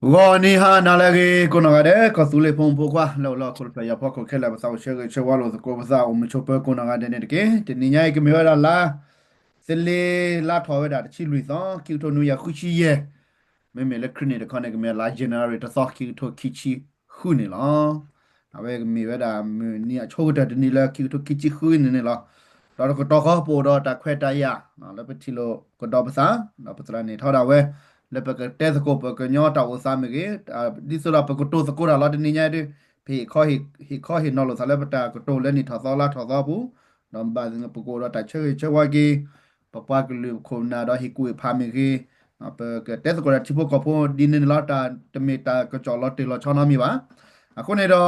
ဂီၤနံၤဟါနၤလၢအဂ့ၤ ကိးနီၢ်ဂၤဒဲး ကီၢ်သူလ့ၤဖိမုၣ်ဖိခွါ လၢအိၣ်လၢဟီၣ်ခိၣ်တဖျၢၣ်ညါဖီခိၣ်ခဲလၢာ် ပသးအိၣ်ဆၢဂ့ၤဆၢဝါလိာ်သကိး ပသးအိၣ်မုာ်ဆိးပၢၤကိးနီၢ်ဂၤဒဲးန့ၣ်တက့ၢ်. တနံၤညါအံၤ ကမ့ၢ်ဝဲဒၣ်လါ သလ့ၤ လါထီၣ်ဝဲဒၣ်တဆံလွံၢ်သီ ခံကထိနွံကယၤဃုဆံယဲၢ်, မ့မ့ၢ်လၢခရံာ်နံၣ်တခီန့ၣ် ကမ့ၢ်လါ January တသီ ခံကထိခံဆံဃုန့ၣ်လီၤ. အဝဲကမ့ၢ်ဝဲဒၣ်မုၢ်နံၤအဆိကတၢၢ်တနံၤလၢခံကထိခံဆံဃုန့ၣ်န့ၣ်လီၤ. ဒီးတကတီၢ်ဃီပအိၣ်ဒီးတၢ်ခွဲးတၢ်ယာ် လၢပထံၣ်လိာ်ကဒီးပသး ဒီးပသရၣ်န့ၣ်ထီဒါဝဲ လၢပကတဲသကိးပှၤကညီတၢ်အိၣ်သးမ့ၢ်ဂ့ၤ, ဒ်သိးဒီးပကတိၤသကိးတၢ်လီၤတနံၤညါဒ် ပဟ့ၣ်ခီဟ့ၣ်နီၤလိာ်သးလၢပတၢ်ကတိၤလၢနံၣ်ထီၣ်သီလါထီၣ်သီအပူၤ, ဒီးဘၣ်သ့ၣ်ပကအိၣ်ဒီးတၢ်ဆၢဂ့ၤဆၢဝါက့ၤ ပပှၤကလုာ်ခိၣ်နၢ်ဒီးဟ့ၣ်ကူၣ်ဟ့ၣ်ဖးမ့ၢ်ဂ့ၤ, ပကတဲသကိးဒီးထံဖိကီၢ်ဖိဒ်န့ၣ်န့ၣ်လီၤ. တၢ်တမ့ၢ်တၢ်ကစီၣ်လီၤတံၢ်လီၤဆဲးနီတမံၤဘၣ်. အဃိန့ၣ်ဒီး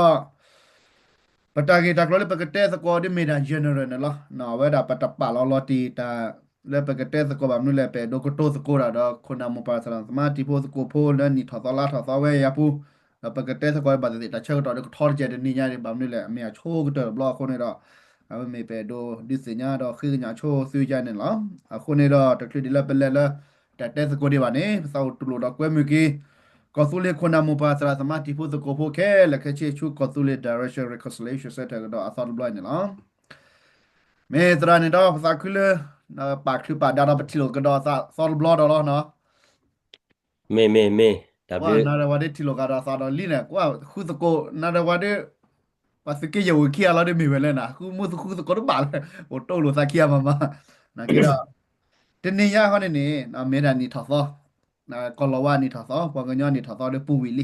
ပတၢ်ဂ့ၢ်တၢ်ကျိၤလၢပကတဲသကိးဒ်မ့ၢ်ဒၣ် general န့ၣ်လီၤ. အဝဲဒၣ်ပတပာ်လီၤလီၤတံၢ်တၢ်လၢပကတဲသကိးဘၣ်မနုၤလဲၣ် ပအဲၣ်ဒိးကတိၤသကိးတၢ်ဒီး ခိၣ်နၢ်မိၢ်ပၢ်သရၣ်သမါတံၤဖိသကိးဖိ လၢနံၣ်ထီၣ်သီလါထီၣ်သီဝဲအံၤအပူၤ, ဒီးပကတဲသကိးဘၣ်သ့ၣ်သ့ၣ်တၢ်ဆၢကတီၢ်ဒီးကထီတကဲးတနံၤညါဒ် ဘၣ်မနုၤလဲၣ် အမ့ၢ်အဆိကတၢၢ်တဘျီအဃိန့ၣ်ဒီး အဝဲမ့ၢ်ပအဲၣ်ဒိးဒုးသ့ၣ်ညါဒီးဃ့ကညးဆိသုယါန့ၣ်လီၤ. အဃိန့ၣ်ဒီး တချုးဒ်လၢပလဲၤလၢ တၢ်တဲသကိးဒံးဘၣ်န့ၣ် ပသးအိၣ်တူၢ်လိာ်ဒီးကွဲမုာ်က့ၤ ကီၢ်သူလ့ၤခိၣ်နၢ်မိၢ်ပၢ်သရၣ်သမါတံၤဖိသကိးဖိခဲလၢာ်ခဲဆ့ဆူ ကီၢ်သူလ့ၤ Direction Reconciliation Center ကဒီးအသီတဘျီန့ၣ်လီၤ. မ့ၢ်သရၣ်န့ၣ်ဒီး ပသးခုလၢ ပာ်ချုးပာ်ဒါဒီးပထံၣ်လိာ်ကဒီးအသီတဘျီဒီးလီၤနီၤ. မ့ၢ်မ့ၢ်မ့ၢ် တၢ်ဘျုး နၤဒီးဝဲဒၣ်ထံၣ်လိာ်ကဒီးသးဒီးလံန့ၣ် ကွၢ်ဃုသကိး နၤဒီးဝဲဒၣ် ပှၤသုးက့ယဲၢ်ဝံၤခံဂၤလီၤဒ်မ့ၢ်ဝဲလဲၣ်နၤ ဃုမုၢ်ဃုသကိးတဘၣ်လၢ အိၣ်တအိၣ်လိာ်သးခံဂၤမၤမၤ နာ်က့ဒီး တနံၤညါဃီန့ၣ်န့ၣ် မ့ၢ်ဒၣ်နံၣ်ထီၣ်သီ ကီၢ်လီၤဝါနံၣ်ထီၣ်သီ ပှၤကညီနံၣ်ထီၣ်သီဒီးပူၤဝံၤလ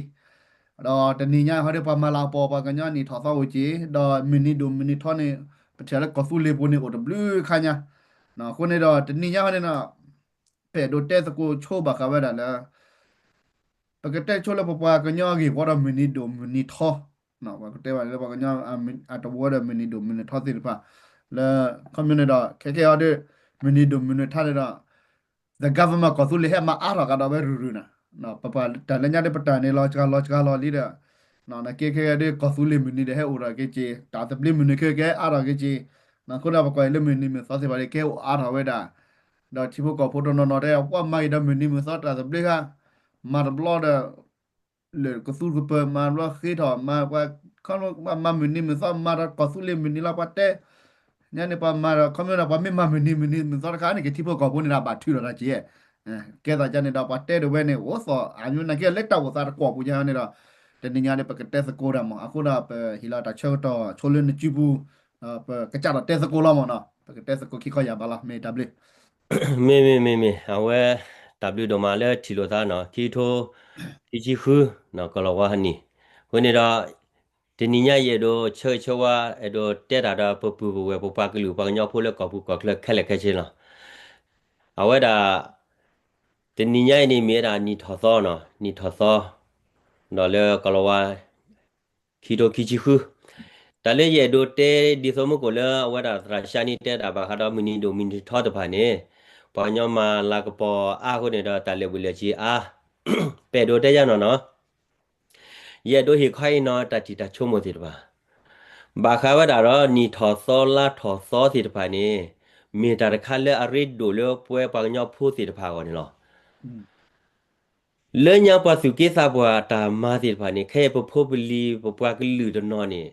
ံ. ဒီးတနံၤညါဃီဒီးပှၤမၤလၤကပီၤပှၤကညီနံၣ်ထီၣ်သီအိၣ်က့ၤ ဒီးမုၢ်နံၤဒိၣ်မုၢ်နံၤထီန့ၣ် ပထံၣ်လၢကီၢ်သူလ့ၤပူၤန့ၣ်အိၣ်တဘျုးခါညါ. အဃိန့ၣ်ဒီးတနံၤညါဃီန့ၣ် ပအဲၣ်ဒိးတဲသကိးဆိဘၣ်ဃးဝဲဒၣ်လၢ ပကတဲဆိလၢပပှၤကညီအဂ့ၢ်ဝီဒီးမုၢ်နံၤဒိၣ်မုၢ်နံၤထီ ပကတဲဘၣ်လၢပှၤကညီအတဝီဒီးမုၢ်နံၤဒိၣ်မုၢ်နံၤထီသ့ၣ်တဖၣ် လၢ ခီမ့ၢ်န့ၣ်ဒီး ခဲကဲအီၤဒီး မုၢ်နံၤဒိၣ်မုၢ်နံၤထီန့ၣ်ဒီး the government ကီၢ်သူလ့ၤဟဲမၤအါထီၣ်ကဒီးဝဲရုၢ်ရုၢ်နၤ, ပပှၤတၢ်လၢညါဒီးပတၢ်န့ၣ်လီၤစှၤလီၤစှၤလီၤလံဒီး နက့ခဲကဲဒီးကီၢ်သူလ့ၤမုၢ်နံၤဒီးဟဲအိၣ်ထီၣ်က့ၤက့ၤ တၢ်သဘျ့မုၢ်နံၤခဲကဲအါထီၣ်က့ၤက့ၤ, အဃိဒီးပကွၢ်အံၤလၢမုၢ်နံၤမုၢ်သီသ့ၣ်တဖၣ်န့ၣ် ကဲအိၣ်အါထီၣ်ဝဲဒၣ် ဒီးထံဖိကီၢ်ဖိတနီၤနီၤတဲ ပှၤမၤက့ၤဒီးမုၢ်နံၤမုၢ်သီတၢ်သဘျ့ခါ မၤတဘျီဒီး လၢကသူကပၢၤမၤတဘျီဃ့ထီၣ်မၤပှၤ ခီမၤမုၢ်နံၤမုၢ်သီမၤဒီးကီၢ်သူလ့ၤမုၢ်နံၤလီၤပှၤတဲ ညါန့ၣ်ပှၤမၤဒီး ခီမ့ၢ်ဒီးပှၤမ့ၢ်မၤမုၢ်နံၤမုၢ်နံၤမုၢ်သီတခါန့ၣ် ကထံဖိကီၢ်ဖိန့ၣ်ဒီးဘၣ်ထုးထီၣ်တၢ်က့ၤ ကဲသးကန့ၣ်ဒီးပှၤတဲဒၣ်ဝဲန့ၣ် အိၣ်သီၣ်အမျိုးနာ်က့လၢတၢ်အိၣ်သးတကွီၢ်ပူၤညါန့ၣ်ဒီး တနံၤညါန့ၣ် ပကတဲသကိးတၢ်မး အဃိဒီးပဟ့ၣ်လီၤတၢ်ဆၢကတီၢ် ဆိလၢနစုပူၤ ပကစးထီၣ်တဲသကိးလီၤမးနီၤ ပကတဲသကိးခံခီယၢ်ဘးလီၤ မ့ၢ်တၢ်ဘျုး မ့ၢ်မ့ၢ်မ့ၢ်မ့ၢ် အဝဲ တၢ်ဘျုးဒိၣ်မးလၢထံၣ်လိာ်သးနီၤ ခံကထိ ခံဆံဃု ကီၢ်လီၤဝါဟနံၣ် အဃိန့ၣ်ဒီး တနံၤညါယအဲၣ်ဒိးဆၢဂ့ၤဆၢဝါ အဲၣ်ဒိးတဲတၢ်ဒီးပပုၢ်ပဝဲၢ်ပပှၤကလုာ်ပှၤကညီဖိလၢကီၢ်ပူၤကီၢ်ချၢခဲလၢာ်ခဲဆ့လီၤ. အဝဲဒၣ် တနံၤညါအံၤန့ၣ်မ့ၢ်ဝဲဒၣ်နံၣ်ထီၣ်သီနီၤ နံၣ်ထီၣ်သီ ဒီးလၢကီၢ်လီၤဝါ ခံထိခံဆံဃု တၢ်လၢယအဲၣ်ဒိးတဲဒ်သိးမုၢ်ကိၣ်လၢအဝဲဒၣ်သရၣ်ၡါန့ၣ်တဲတၢ်ဘၣ်ဃးဒီးမုၢ်နံၤဒိၣ်မုၢ်နံၤထီတဖၣ်န့ၣ် ပှၤကညီမၤလၤကပီၤအါအဃိန့ၣ်ဒီးတၢ်လဲၤဘှံးလဲၤဆံးအါ ပအဲၣ်ဒိးတဲယါနီၤနီၤ ယအဲၣ်ဒိးဟ့ၣ်ခီအံၤနီၤတၢ်ထံၣ်တၢ်ဆိကမိၣ်သ့ၣ်တဖၣ် ဘၣ်ဃးဝဲဒၣ်ဒီးနံၣ်ထီၣ်သီလါထီၣ်သီသ့ၣ်တဖၣ်န့ၣ် မ့ၢ်တၢ်တခါလၢအရ့ဒိၣ်လၢပဝဲပှၤကညီဖိသ့ၣ်တဖၣ်အဂီၢ်န့ၣ်လီၤ. လၢညါပှၤသူၣ်က့သးပှၢ်တၢ်မၤသ့ၣ်တဖၣ်န့ၣ် ခဲအံၤပဖိပလံၤပပှၤကလုာ်တနီၤန့ၣ်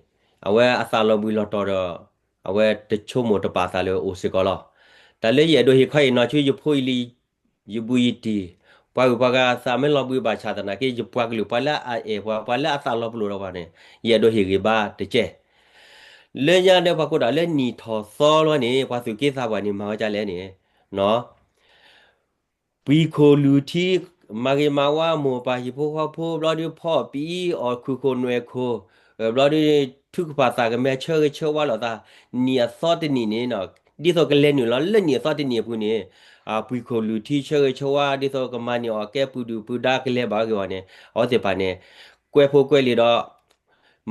အဝဲအသးလီၤဘှံးလီၤတီၤဒီး အဝဲတဆိကမိၣ်တပာ်သးလၢအိၣ်စ့ၢ်ကီးလီၤ. တၢ်လၢယအဲၣ်ဒိးဟ့ၣ်ခီအံၤနီၤဆူယဖိယလံၤ ယဘူးယတံၢ် ပှၤဂုၤပှၤဂၤအသးမ့ၢ်လီၤဘှံးဘၣ်ဆၣ်သနာ်က့ ယပှၤကလုာ်ပှၤလၢအအဲၣ်ပှၤ ပှၤလၢအသးလီၤပလိာ်ဒီးပှၤန့ၣ် ယအဲၣ်ဒိးဟ့ၣ်ဂံၢ်ဘါတကဲ လၢညါဒီးပှၤကိးဒၣ်လၢနံၣ်ထီၣ်သီလီၤန့ၣ် ပှၤသူၣ်က့သးပှၢ်န့ၣ် မၤဝဲဒ်လဲၣ်န့ၣ် ပှံၤခိၣ်လုၢ်ထံ မၤဂ့ၤမၤဝါမိၢ်ပၢ်ဟံၣ်ဖိဃီဖိ ဘျီဒုးဖီၣ်ပံအီၣ်ခုၣ်ခိၣ်နွဲၣ်ခိၣ် ဘျီဒုး ထုကဖၣ်သးကမဲာ်ဆၢဂ့ၤဆၢဝါလိာ်သး နံၣ်အသီတနံၣ်န့ၣ် ဒ်သိးကလဲၤနုာ်လီၤလၢနံၣ်အသီတနံၣ်အပူၤန့ၣ် ပှံၤခိၣ်လုၢ်ထံဆၢဂ့ၤဆၢဝါ ဒ်သိးကမၤန့ၢ်အီၣ်ကဲပူၤဒုၣ်ပူၤဒါကလဲၤဘၣ်ဂ့ၤအီၤန့ၣ် အဝဲသ့ၣ်တဖၣ်န့ၣ် ကွဲးဖိကွဲးလံာ်ဒီး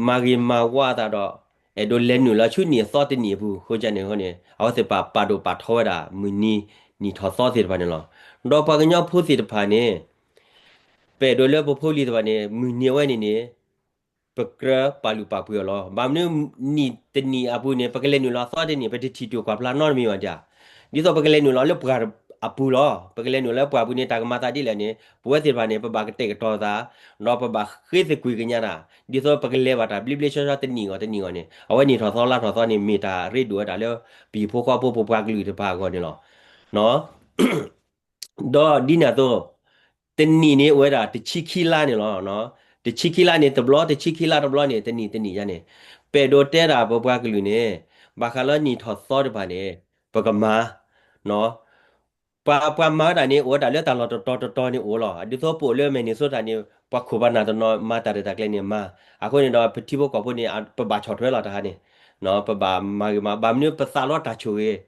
မၤဂ့ၤမၤဝါအသးဒီး အဲၣ်ဒိးလဲၤနုာ်လီၤဆူနံၣ်အသီတနံၣ်အပူၤ ဃိကန့ၣ်အဃိန့ၣ် အဝဲသ့ၣ်တဖၣ်ပာ်ဒိၣ်ပာ်ထီဝဲဒၣ် မုၢ်နံၤ နံၣ်ထီၣ်သီသ့ၣ်တဖၣ်န့ၣ်လီၤ. ဒီးပှၤကညီဖိသ့ၣ်တဖၣ်န့ၣ် ပအဲၣ်ဒိးလၢပဖိပလံၤသ့ၣ်တဖၣ်န့ၣ် မုၢ်နံၤအဝဲန့ၣ်န့ၣ် ပကြၢးပာ်လုၢ်ပာ်ပှ့ၤအီၤလီၤ. ဘၣ်မနုၤ နံၣ်တနံၣ်အပူၤန့ၣ် ပကလဲၤနုာ်လီၤအသီတနံၣ် ပတထံၣ်တၢ်ကွၢ်ဖျါနီတမံၤဘၣ်ဧါ. ဒ်သိးပကလဲၤနုာ်လီၤလၢပှၤ အပူၤလီၤ. ပကလဲၤနုာ်လၢပှၢ်ပူၤန့ၣ် တၢ်ကမၤသးဒ်လဲၣ်န့ၣ် ပဝဲသ့ၣ်တဖၣ်န့ၣ် ပဘၣ်ကတဲာ်ကတီၤသး ဒီးပဘၣ်ဃ့သကွံာ်ကညးတၢ် ဒ်သိးပကလဲၤဘၣ်တၢ်ဘျ့ဘျ့ဆှီဆှီတနံၣ်ဂီၢ်တနံၣ်ဂီၢ်န့ၣ် အဝဲနံၣ်ထီၣ်သီလါထီၣ်သီန့ၣ် မ့ၢ်တၢ်ရ့ဒိၣ်ဝဲဒၣ်လၢ ပဟံၣ်ဖိဃီဖိပပှၤကလုာ်တဖၣ်အဂီၢ်န့ၣ်လီၤ. ဒီးဒ်န့ၣ်အသိး တနံၣ်န့ၣ်အိၣ်ဝဲဒၣ်တဆံခံလါန့ၣ်လီၤ. တဆံခံလါန့ၣ်တဘျီ တဆံခံလါတဘျီန့ၣ် တနံၣ်တနံၣ်ယါန့ၣ် ပအဲၣ်ဒိးတဲဒၣ်ပပှၤကလုာ်န့ၣ် ဘၣ်ဃးလၢနံၣ်ထီၣ်သီတဖၣ်န့ၣ် ပကမၤ ပှၤပှၤမၤဝဲဒၣ်န့ၣ် အိၣ်ဝဲဒၣ်လၢတၢ်လီၢ်တတီၤတတီၤန့ၣ်အိၣ်လီၤ. ဒ်သိးပအိၣ်လၢ Minnesota န့ၣ် ပှၤခိၣ်ပှၤနၢ်တနီၤမၤတၢ်ရဲၣ်တၢ်ကျဲၤန့ၣ်မၤ, အဃိန့ၣ်ဒီး ပထံဖိကီၢ်ဖိန့ၣ် ပဘၣ်ဆီၣ်ထွဲလီၤတၢ်ဟါန့ၣ်, ပဘၣ်မၤဂ့ၤမၤ ဘၣ်မနုၤပသးလီတၢ်ဆိၣ်ဂ့ၤ,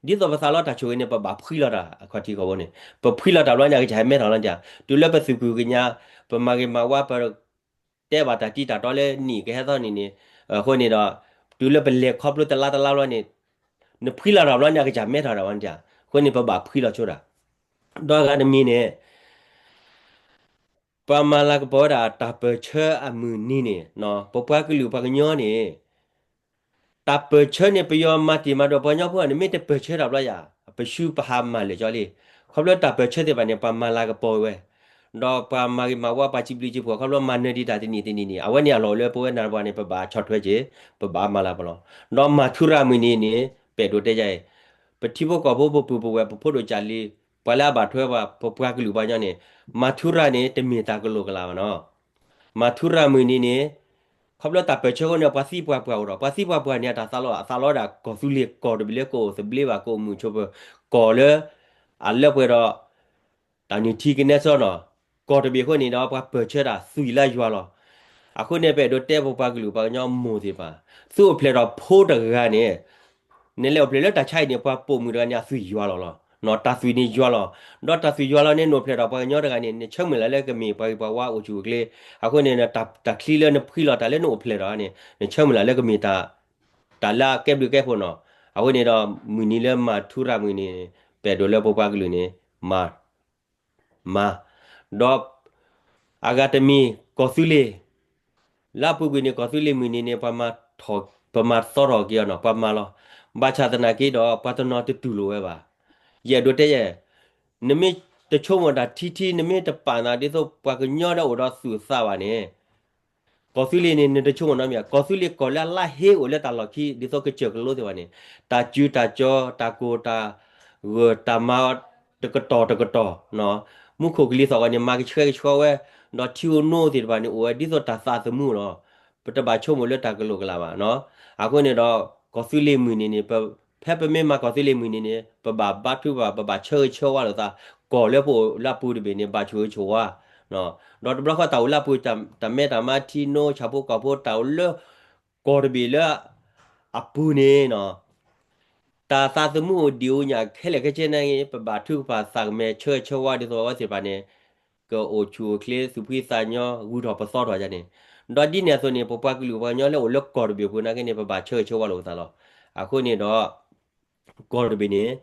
ဒ်သိးပသးလီတၢ်ဆိၣ်ဂ့ၤန့ၣ် ပဘၣ်ဖှံလီၤတၢ်အခီၣ်ထံးခီၣ်ဘိန့ၣ်, ပဖှံလီၤတၢ်ဘျီန့ၣ် အကစၢ်ဟဲမဲထီၣ်လီၤန့ၣ်, တုၤလၢပသူၣ်ခုၣ်ကညး ပမၤဂ့ၤမၤဝါ ပ တဲဘၣ်တၢ်တံၢ်တၢ်တီလၢနံၣ်ကဟဲသီန့ၣ်န့ၣ်, အဃိန့ၣ်ဒီး တုၤလၢပလဲၤခီဖျိတလါတလါဘျီန့ၣ်, နဖှံလီၤတၢ်ဘျီန့ၣ် အကစၢ်မဲထီၣ်တၢ်ဘၣ်န့ၣ်, အဃိန့ၣ် ပဘၣ်ဖှံလီၤဆိတၢ်, ဒီးအဂၤတမံၤန့ၣ် ပှၤမၤလၤကပီၤဝဲဒၣ်တၢ်ပၢၢ်ဆၢအမုၢ်နံၤန့ၣ်, ပပှၤကလုာ်ပှၤကညီန့ၣ် တၢ်ပၢၢ်ဆၢန့ၣ် ပယီၤမၤတ့ၢ်မၤဒိးပှၤကညီဖိန့ၣ် မ့ၢ်တပၢၢ်ဆၢတၢ်ဘျီယၤ, ပရှုပဟးမၤလၢာ်ကၠီလံ, ခီဖျိတၢ်ပၢၢ်ဆၢသ့ၣ်တဖၣ်န့ၣ် ပှၤမၤလၤကပီၤဝဲ, ဒီးပှၤမၤဂ့ၤမၤဝါ ပှၤစံးဘျုးစံးဖှိၣ် ခီဖျိမၤနၢၤဒံးတၢ်တနံၣ်တနံၣ်န့ၣ် အဝဲန့ၣ်အလီၢ်အိၣ်လၢပဝဲနၤတပှၤန့ၣ် ပဘၣ်ဆီၣ်ထွဲက့ၤ, ပဘၣ်မၤလၤကပီၤလီၤ. ဒီးမၤထူရၤမုၢ်နံၤန့ၣ် ပအဲၣ်ဒိးတဲယၤအံၤ, ပထံဖိကီၢ်ဖိပပုၢ်ပဝဲၢ် ပဖိဒိၣ်ကၢ်လံၤ ပှၤလၢအဘၣ်ထွဲဘၣ် ပပှၤကလုာ်ပှၤကညီန့ၣ်, မၤထူရၤန့ၣ် တမ့ၢ်တၢ်ကလိာ်ကလၤဘၣ်နီၤ. မၤထူရၤမုၢ်နံၤန့ၣ် ခီဖျိတၢ်ပၢၢ်ဆၢအဃိန့ၣ် ပှၤသံပှၤပှၢ်အိၣ်ဒီး ပှၤသံပှၤပှၢ်န့ၣ် အတၢ်သးလီ အသးလီဒၣ်ကီၢ်သူလ့ၤကီၢ်တဘ့ၣ်လၢကအိၣ်သဘျ့ဘၣ် ကအိၣ်မုာ်ဆိးပၢၤ ကီၢ်လၢ အလၢပှဲၤဒီး တၢ်နုၢ်ထံကနဲစီနီၤ, ကီၢ်တဘ့ၣ်အဃိန့ၣ်ဒီး ပှၤပၢၢ်ဆၢတၢ်သွံၣ်လၢယွၤလီၤ. အဃိန့ၣ် ပအဲၣ်ဒိးတဲပပှၤကလုာ်ပှၤကညီမိၢ်သ့ၣ်တဖၣ်, သုအိၣ်ဖျဲၣ်ထီၣ်ဖိတဂၤန့ၣ် နလဲၤအိၣ်ဖျဲၣ်လၢတၢ်ဆါအံၤန့ၣ် ပှၤပိာ်မုၣ်တဂၤန့ၣ် အသွံၣ်ယွၤလီၤလီၤ. တၢ်သွံၣ်န့ၣ်ယွၤလီၤ. ဒီးတၢ်သွံၣ်ယွၤလီၤန့ၣ် နအိၣ်ဖျဲၣ်ထီၣ်ပှၤကညီတဂၤန့ၣ် နဆၢမုၢ်လၢ်လၢကမ့ၢ်ပှၤဂ့ၤပှၤဝါအိၣ်ဆူၣ်အိၣ်ချ့, အဃိန့ၣ် တၢ်ချံလၢနဖှံလီၤတၢ်လၢနအိၣ်ဖျဲၣ်ထီၣ်န့ၣ် နဆၢမုၢ်လၢ်လၢကမ့ၢ်တၢ် တၢ်လၢအကဲဘျုးကဲဖှိၣ်နီၤ. အဃိန့ၣ်ဒီး မုၢ်နံၤလၢမၤထူရၤမုၢ်နံၤန့ၣ် ပအဲၣ်ဒိးလၢပပှၤကလုာ်န့ၣ် မၤ မၤ, ဒီး အဂၤတမံၤ ကီၢ်သူလ့ၤ လၢအပူၤကွံာ်န့ၣ် ကီၢ်သူလ့ၤမုၢ်နံၤန့ၣ် ပှၤမၤထီၣ် ပမၤသီထီၣ်က့ၤအီၤနီၤ ပှၤမၤလီၤ. ဘၣ်ဆၣ်သနာ်က့ဒီး ပှၤတနီၤတတူၢ်လိာ်ဝဲဘၣ်. ယအဲၣ်ဒိးတဲယဲၢ်, နမ့ၢ်တဆိကမိၣ်တၢ်ထံထံ နမ့ၢ်တပာ်သးဒ်သိးပှၤကညီဒီးအိၣ်ဒီးသူၣ်အသးဘၣ်န့ၣ် ကီၢ်သူလ့ၤန့ၣ် နတဆိကမိၣ်နီတမံၤ, ကီၢ်သူလ့ၤကီၢ်လၢအလါဟ့အိၣ်လၢတၢ်လီၢ်ခံ ဒ်သိးကစၢၢ်ကလိသ့ၣ်တဖၣ်န့ၣ်, တၢ်စူၤတၢ်ကၠီ တၢ်ကိၢ်တၢ်ဂီၤ တၢ်မၤတကတီၢ်တကတီၢ်, မူခိၣ်ကလံၤသီၣ်ဂီၤန့ၣ် မၤကဆှဲကဆှီဝဲ, ဒီးထံအိၣ်နိသ့ၣ်တဖၣ်န့ၣ် အိၣ်ဝဲဒ်သိးတၢ်သးသမူလီၤ. ပတဘၣ်ဆိကမိၣ်လၢတၢ်ကလိာ်ကလၤဘၣ်နီၤ. အဃိန့ၣ်ဒီး ကီၢ်သူလ့ၤမုၢ်နံၤန့ၣ် ဖဲပမ့ၢ်မၤကီၢ်သူလ့ၤမုၢ်နံၤန့ၣ် ပဘၣ်ဘါထုကဖၣ် ပဘၣ်ဆၢဂ့ၤဆၢဝါလိာ်သး, ကီၢ်လၢပအိၣ်လၢအပူၤတဘ့ၣ်န့ၣ် ဘၣ်ဆိၣ်ဂ့ၤဆိၣ်ဝါ ဒီးတဘျီဃီတၢ်အိၣ်လၢအပူၤ တၢ်မဲတၢ်မါထံနိ ဆၣ်ဖိကီၢ်ဖိ တၢ်အိၣ်လၢ ကီၢ်တဘ့ၣ်လၢအပူၤန့ၣ်နီၤ, တၢ်သးသမူအိၣ်ဒံးအိၣ်ညၣ်ခဲလၢာ်ခဲဆ့န့ၣ်ဂ့ၤ ပဘၣ်ထုကဖၣ်သးကမဲာ်ဆၢဂ့ၤဆၢဝါဒ်သိးအဝဲသ့ၣ်တဖၣ်န့ၣ် ကအိၣ်ဆူၣ်အိၣ်ချ့ သူၣ်ဖှံသးညီ ဂုၤထီၣ်ပသီထီၣ်ယါန့ၣ်, ဒီးဒ်န့ၣ်အသိးန့ၣ် ပပှၤကလုာ်ပှၤကညီလၢအိၣ်လၢကီၢ်တဘ့ၣ်အပူၤနာ်က့န့ၣ် ပဘၣ်ဆၢဂ့ၤဆၢဝါလိာ်ပသးလီၤ. အဃိန့ၣ်ဒီး ကီၢ်တဘ့ၣ်န့ၣ်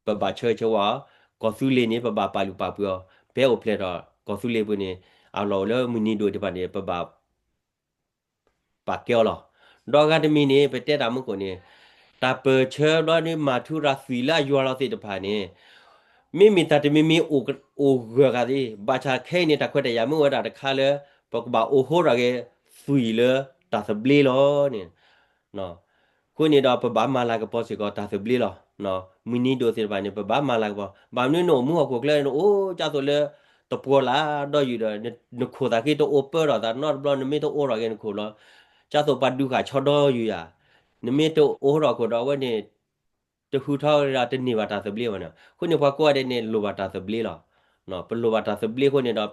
ပဘၣ်ဆၢဂ့ၤဆၢဝါအီၤ, ကီၢ်သူလ့ၤန့ၣ် ပဘၣ်ပာ်လုၢ်ပာ်ပှ့ၤအီၤ, ပဟဲအိၣ်ဖျဲၣ်ထီၣ်ကီၢ်သူလ့ၤပူၤန့ၣ် အလီၢ်အိၣ်လၢမုၢ်နံၤဒိၣ်သ့ၣ်တဖၣ်န့ၣ် ပဘၣ် ပာ်ကဲအီၤလီၤ. ဒီးအဂၤတမံၤန့ၣ် ပတဲတၢ်မူခိၣ်န့ၣ် တၢ်ပၢၢ်ဆၢဘျီဒ်မၤထူရၤသွံၣ်လၢအယွၤလီၤသ့ၣ်တဖၣ်န့ၣ် မ့မ့ၢ်တၢ်တမံၤမံၤအိၣ်ဂၢၢ်ဂၤသ့, ဘၣ်ဆၣ်ခဲအံၤန့ၣ် တၢ်ခွဲးတၢ်ယာ်မ့ၢ်အိၣ်ဝဲဒၣ်တခါလၢ ပကဘၣ်အိၣ်ဟိထီၣ်က့ၤသွံၣ်လၢတၢ်သဘျ့လီၤန့ၣ် အဃိန့ၣ်ဒီး ပဘၣ်မၤလၤကပီၤစ့ၢ်ကီးတၢ်သဘျ့လီၤ. မုၢ်နံၤဒိၣ်သ့ၣ်တဖၣ်န့ၣ် ပဘၣ်မၤလၤကပီၤ, ဘၣ်မနုၤနအိၣ်မူဟီၣ်ခိၣ်ချၢ နအိၣ်ကၢ်သိးလၢတပှီၤလၢ်ဒီယုၢ်ဒီး နခိၣ်သးက့တအိၣ်ပၢဒီးသးနီတဘျီ နမ့ၢ်တအိၣ်ထီၣ်က့ၤနခိၣ်လီၤ, ကၢ်သိးပှၤဒုးဃာ်ဆီဒီယုၢ်ယၤ, နမ့ၢ်တအိၣ်ထီၣ်ခိၣ်ဒီးအဝဲန့ၣ် တဟူးထီၣ်ဒီးတန့ၢ်ဘၣ်တၢ်သဘျ့ဘၣ်န့ၣ်, အဃိန့ၣ် ပှၤကိးဂၤဒဲးန့ၣ် လိၣ်ဘၣ်တၢ်သဘျ့လီၤ. ပလိၣ်ဘၣ်တၢ်သဘျ့အဃိန့ၣ်ဒီး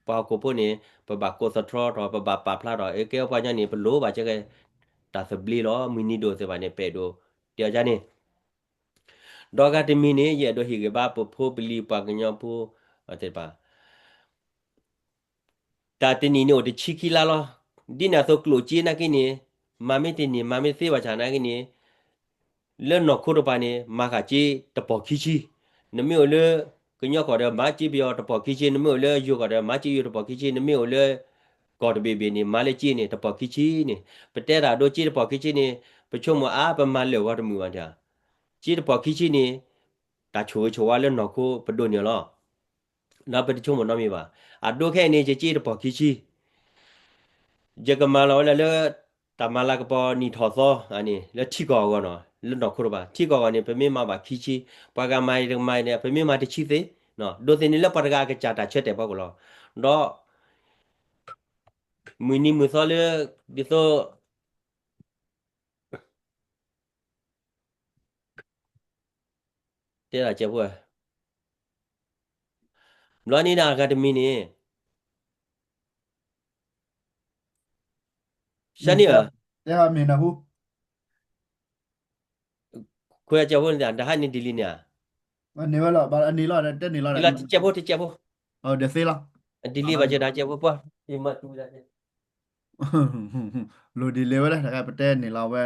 ပှၤဟီၣ်ခိၣ်ဖိန့ၣ် ပဘၣ်ကိးသတြီထီၣ် ပဘၣ်ပာ်ဖျါထီၣ် အကဲပှၤကညီန့ၣ် ပလိၣ်ဘၣ်ကဲကဲ တၢ်သဘျ့လီၤ. မုၢ်နံၤဒိၣ်သ့ၣ်တဖၣ်န့ၣ် ပအဲၣ်ဒိးတဲအီၤဒ်န့ၣ်, ဒီးအဂၤတမံၤန့ၣ် ယအဲၣ်ဒိးဟ့ၣ်ဂံၢ်ဘါပဖိပလံၤပှၤကညီဖိသ့ၣ်တဖၣ် တၢ်တနံၣ်န့ၣ်အိၣ်တဆံခံလါလီၤ. ဒ်န့ၣ်အသိးကျိၣ်စ့နာ်က့န့ၣ် မၤမ့ၢ်တန့ၢ် မၤမ့ၢ်တသ့ဘၣ်ဆၣ်နာ်က့န့ၣ် လၢနီၢ်ခိတဖၣ်န့ၣ် မၤဃာ်စ့တပီၢ်ခံဆံ, နမ့ၢ်အိၣ်လၢကညီကီၢ်ဒီး မၤစ့ပယီၤတပီၢ်ခံဆံ, နမ့ၢ်အိၣ်လၢယိၤကီၢ်ဒီး မၤစ့ယိၤတပီၢ်ခံဆံ, နမ့ၢ်အိၣ်လၢကီၢ်တဘ့ၣ်ဘ့ၣ်န့ၣ် မၤလၢစ့န့ၣ် တပီၢ်ခံဆံန့ၣ်, ပတဲတၢ်ဒိစ့တပီၢ်ခံဆံန့ၣ် ပဆိကမိၣ်အါ ပမၤလၢာ်ဂီၤတမုာ်ဘၣ်န့ၣ်, စ့တပီၢ်ခံဆံန့ၣ် တၢ်ဆိၣ်ဂ့ၤဆိၣ်ဝါလၢနီၢ်ခိပဒိးန့ၢ်အီၤလီၤ. ဒီးပတဆိကမိၣ်နီတမံၤဘၣ်. အဒိခဲအံၤန့ၣ် ယက့တပီၢ်ခံဆံ ယကမၤလီၤဝဲဒၣ်လၢ တၢ်မၤလၤကပီၤနံၣ်ထီၣ်သီန့ၣ် လၢထံကီၢ်အဂီၢ်နီၤ, လၢနီၢ်ခိတဘၣ်, ထံကီၢ်အဂီၢ်န့ၣ် ပမ့ၢ်မၤဘၣ်ခံဆံ, ပှၤဂၤမၤအံၤတမၤအံၤန့ၣ် ပမ့ၢ်မၤတဆံသ့, ဒိးသန့ၤလၢပှၤတဂၤအကစၢ်တၢ်ဆၢတဲာ်ပှၤကလီၤ, ဒီး မုၢ်နံၤမုၢ်သီလၢ ဒ်သိး တဲဒၣ်ကဲဖိ, ဘျီန့ၣ်ဒၣ်အဂၤတမံၤန့ၣ် ရှါန့ၢ်ဧါ, ခွဲကဲဖိန့ၣ် တဟါန့ၣ်ဒ်လံန့ၣ်ဧါ, န့ၢ်ဝဲလီၤ, ဘၣ်န့ၢ်လီၤ, တဲန့ၢ်လီၤ, တကဲဖိ တကဲဖိ, ဒ်သ့လီၤ, ဒ်လံဘၣ်ကဲဒၣ်ကဲဖိပှၢ်, လိၣ်ဒ်လဲၣ်ဝဲဒၣ် တခါပတဲန့ၢ်လီၤဝဲ,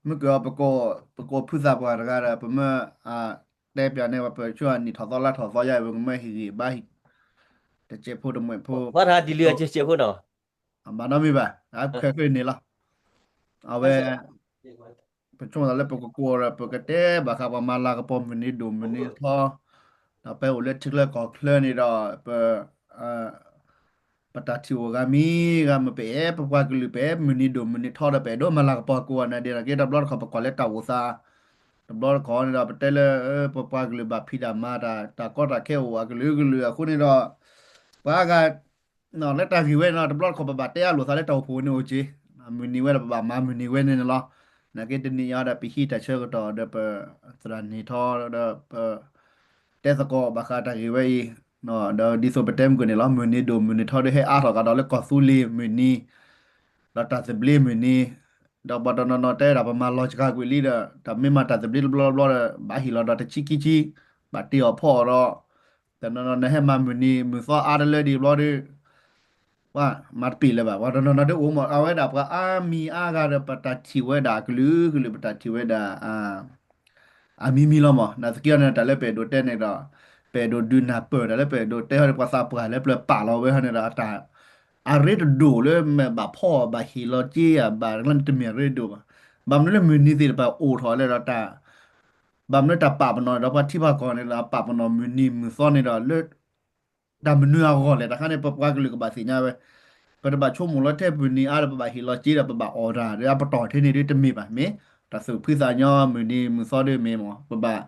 မ့ၢ်က ပကိးဖုသးပှၢ်တဂၤဒီး ပမ့ၢ် တဲပၠးန့ၢ်ဝဲ ပဆိကမိၣ်နံၣ်ထီၣ်သီလါထီၣ်သီယါ ပကမၢဟ့ၣ်ဂံၢ်ဘါဟံၣ်, တကဲဖိတမှဲးဖိ, ဘၣ်တဟါဒ်လံအကဲဖိနီၤ, ဘၣ်နီတမံၤဘၣ်, အခဲဃ့န့ၢ်လီၤ, အဝဲ ပဆိကမိၣ်သးလၢပကကိးဒီး ပကတဲဘၣ်ဃးပှၤမၤလၤကပီၤမုၢ်နံၤဒိၣ်မုၢ်နံၤထီ, ဒီးပအိၣ်လၢထံချၢကီၢ်ချၢန့ၣ်ဒီး ပ ပတၢ်ထံၣ်အိၣ်ဂၤမံၤဂၤမုၢ် ပအဲၣ်ပပှၤကလုာ် ပအဲၣ်မုၢ်နံၤဒိၣ်မုၢ်နံၤထီဒီး ပအဲၣ်ဒိးမၤလၤကပီၤကိးဂၤန့ၣ်ဒ်န့ၣ်က့ တဘျီတခီၣ်ပကွၢ်လၢတၢ်အိၣ်သး, တဘျီတခီၣ်န့ၣ်ဒီး ပတဲလၢ ပပှၤကလုာ်ဘၣ်ဖံးတၢ်မၤတၢ် တၢ်ကီတၢ်ခဲအိၣ်အကလုာ်ကလုာ်အဃိန့ၣ်ဒီး ပှၤဂၤ လၢတၢ်ဂ့ၢ်ဝဲန့ၣ်ဒီး တဘျီတခီၣ်ပဘၣ်တဲအလိာ်သးလၢတၢ်အိၣ်ဖှိၣ်န့ၣ်အိၣ်က့ၤ, မုၢ်နံၤဝဲဒီး ပဘၣ်မၤမုၢ်နံၤဝဲန့ၣ်န့ၣ်လီၤ. နာ်က့တနံၤညါဒီး ပဟံးတၢ်ဆၢကတီၢ်ဒီး ပသရၣ်န့ၢ်ထီဒီး ပ တဲသကိးဘၣ်ဃးတၢ်ဂ့ၢ်ဝဲအံၤ, ဒီးဒ်သိးပတဲမုၢ်ကန့ၣ်လီၤ, မုၢ်နံၤဒိၣ်မုၢ်နံၤထီဒီး ဟဲအါထီၣ်ကဒီးလၢကီၢ်သူလ့ၤမုၢ်နံၤ, ဒီးတၢ်သဘျ့မုၢ်နံၤ, ဒီးပှၤတနီၤနီၤတဲဒၣ် ပမၤလီၤစှၤကွံာ်လံဒီး တၢ်မ့ၢ်မၤတၢ်သဘျ့တဘျီတဘျီဒီး ဘၣ်ဟ့ၣ်လီၤဒီးတဆံခံဆံ, ဘၣ်တ့အီၤဖီအီၤဒီး တနီၤနီၤနဟဲမၤမုၢ်နံၤမုၢ်သီအါတလၢဒံးဘျီဒီး ပှၤမၤတပ့ၢ်လၢၤဘၣ်, ပှၤတနီၤနီၤဒ်အိၣ်မး အဝဲဒၣ်ပှၤအါမံၤအါဂၤဒီး ပတၢ်ထံၣ်ဝဲဒၣ်အကလုာ်ကလုာ် ပတၢ်ထံၣ်ဝဲဒၣ် အမံၤမံၤလီၤမး. နာ်သက့အီၤန့ၣ် တၢ်လၢပအဲၣ်ဒိးတဲန့ၣ်ဒီး ပအဲၣ်ဒိးဒုးနၢ်ပၢၢ် တၢ်လၢပအဲၣ်ဒိးတဲဟီဒီး ပှၤသးပှၢ်လၢပျၢၤပာ်လီၤဝဲဟီန့ၣ်ဒီး အတၢ် အရ့တဒိၣ်လၢမဲာ်ဘၣ်ဖီၣ်ဘၣ်ဟ့ၣ်လီၤက့ဧါ ဘၣ်လၢတမ့ၢ်အရ့ဒိၣ်ဘၣ်. ဘၣ်မနုၤလၢမုၢ်နံၤသ့ၣ်တဖၣ်အိၣ်ထီၣ်လၢဒီးတၢ် ဘၣ်မနုၤတၢ်ပာ်ပနီၣ်ဒီးပှၤထံပှၤကီၢ်န့ၣ်ဒီး အပာ်ပနီၣ်မုၢ်နံၤမုၢ်သီန့ၣ်ဒီး လၢ တၢ်မနုၤအဂီၢ်လဲၣ် တခါန့ၣ် ပပှၤကလုာ်ကဘၣ်သ့ၣ်ညါဝဲ, ပတဘၣ်ဆိကမိၣ်လၢထဲမုၢ်နံၤအါဒီး ပဘၣ်ဟ့ၣ်လီၤက့ဒီး ပဘၣ်အီၣ်တၢ် ဒီးအပတီၢ်ထဲန့ၣ်ဒ်တမ့ၢ်ဘၣ် မ့ၢ် တၢ်သူၣ်ဖှံသးညီမုၢ်နံၤမုၢ်သီဒ်မ့ၢ်မး ပဘၣ်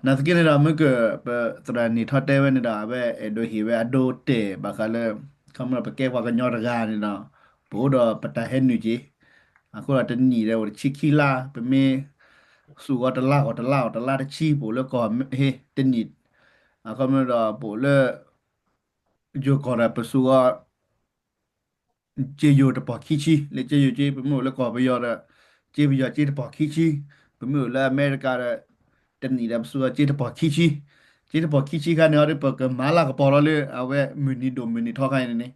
နာ်သက့န့ၣ်ဒီး မ့ၢ်က ပသရၣ်န့ၢ်ထီတဲဝဲန့ၣ်ဒီး အဝဲအဲၣ်ဒိးဟ့ၣ်ဝဲအဒိတဲာ်ဘၣ်ဃးလၢ ခီမ့ၢ်ပကဲပှၤကညီတဂၤန့ၣ်ဒီး ပအိၣ်ဒီးပတၢ်ဟဲနုာ်က့ၤ အဃိဒီးတနံၣ်ဒီးအိၣ်တဆံခံလါ ပမ့ၢ် စူးအီၤတလါဂီၢ်တလါအီၤတလါတဆံ ပအိၣ်လၢကီၢ်ဟ့ တနံၣ် အခီမ့ၢ်ဒီးပအိၣ်လၢ ယိၤကီၢ်ဒီးပစူးအီၤ ကၠ့ယိၤတပီၢ်ခံဆံ လၢကၠ့ယိၤကၠ့ ပမ့ၢ်အိၣ်လၢကီၢ်ပယီၤဒီး ကၠ့ပယီၤကၠ့တပီၢ်ခံဆံ ပမ့ၢ်အိၣ်လၢအမဲရကၤဒီး တနံၣ်ဒီးပစူးအီၤကၠ့တပီၢ်ခံဆံ ကၠ့တပီၢ်ခံဆံခါန့ၣ်အီၤဒီး ပကမၤလၤကပီၤလီၤလၢ အဝဲမုၢ်နံၤဒိၣ်မုၢ်နံၤထီခါအံၤန့ၣ်န့ၣ်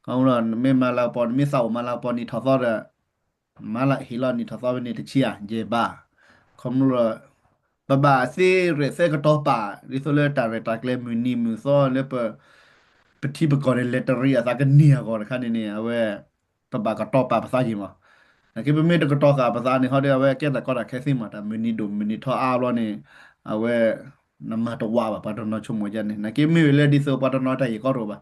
ခီမ့ၢ်ဒီး နမ့ၢ်မၤလၤကပီၤ နမ့ၢ်သးအိၣ်မၤလၤကပီၤနံၣ်ထီၣ်သီဒီး မၤလၢဟ့ၣ်လီၤနံၣ်ထီၣ်သီဖဲန့ၣ်တဆံဧါ ယဲၢ်ဘး ခီမ့ၢ်ဒီး ပဘၣ်သ့ရဲၣ်သဲကတီၤပာ် ဒ်သိးလၢတၢ်ရဲၣ်တၢ်ကျဲၤမုၢ်နံၤမုၢ်သီလၢပ ပထံပကီၢ်န့ၣ် လဲၤတရံးအသးကန့ၢ်အဂီၢ်တခါန့ၣ်န့ၣ် အဝဲ ပဘၣ်ကတီၤပာ်ပသးက့ၤမး နာ်က့ပမ့ၢ်တကတီၤသးပသးန့ၣ် ဟီဒီးအဝဲကဲတၢ်ကီတၢ်ခဲသ့မး တၢ်မုၢ်နံၤဒိၣ်မုၢ်နံၤထီအါဘျီန့ၣ် အဝဲ နမၤတဝးဘၣ် ပှၤတနီၤဆိကမိၣ်ယါန့ၣ် နာ်က့မ့ၢ်ဝဲလၢဒ်သိးပှၤတနီၤတၢ်ဂ့ၢ်ကီတအိၣ်ဘၣ်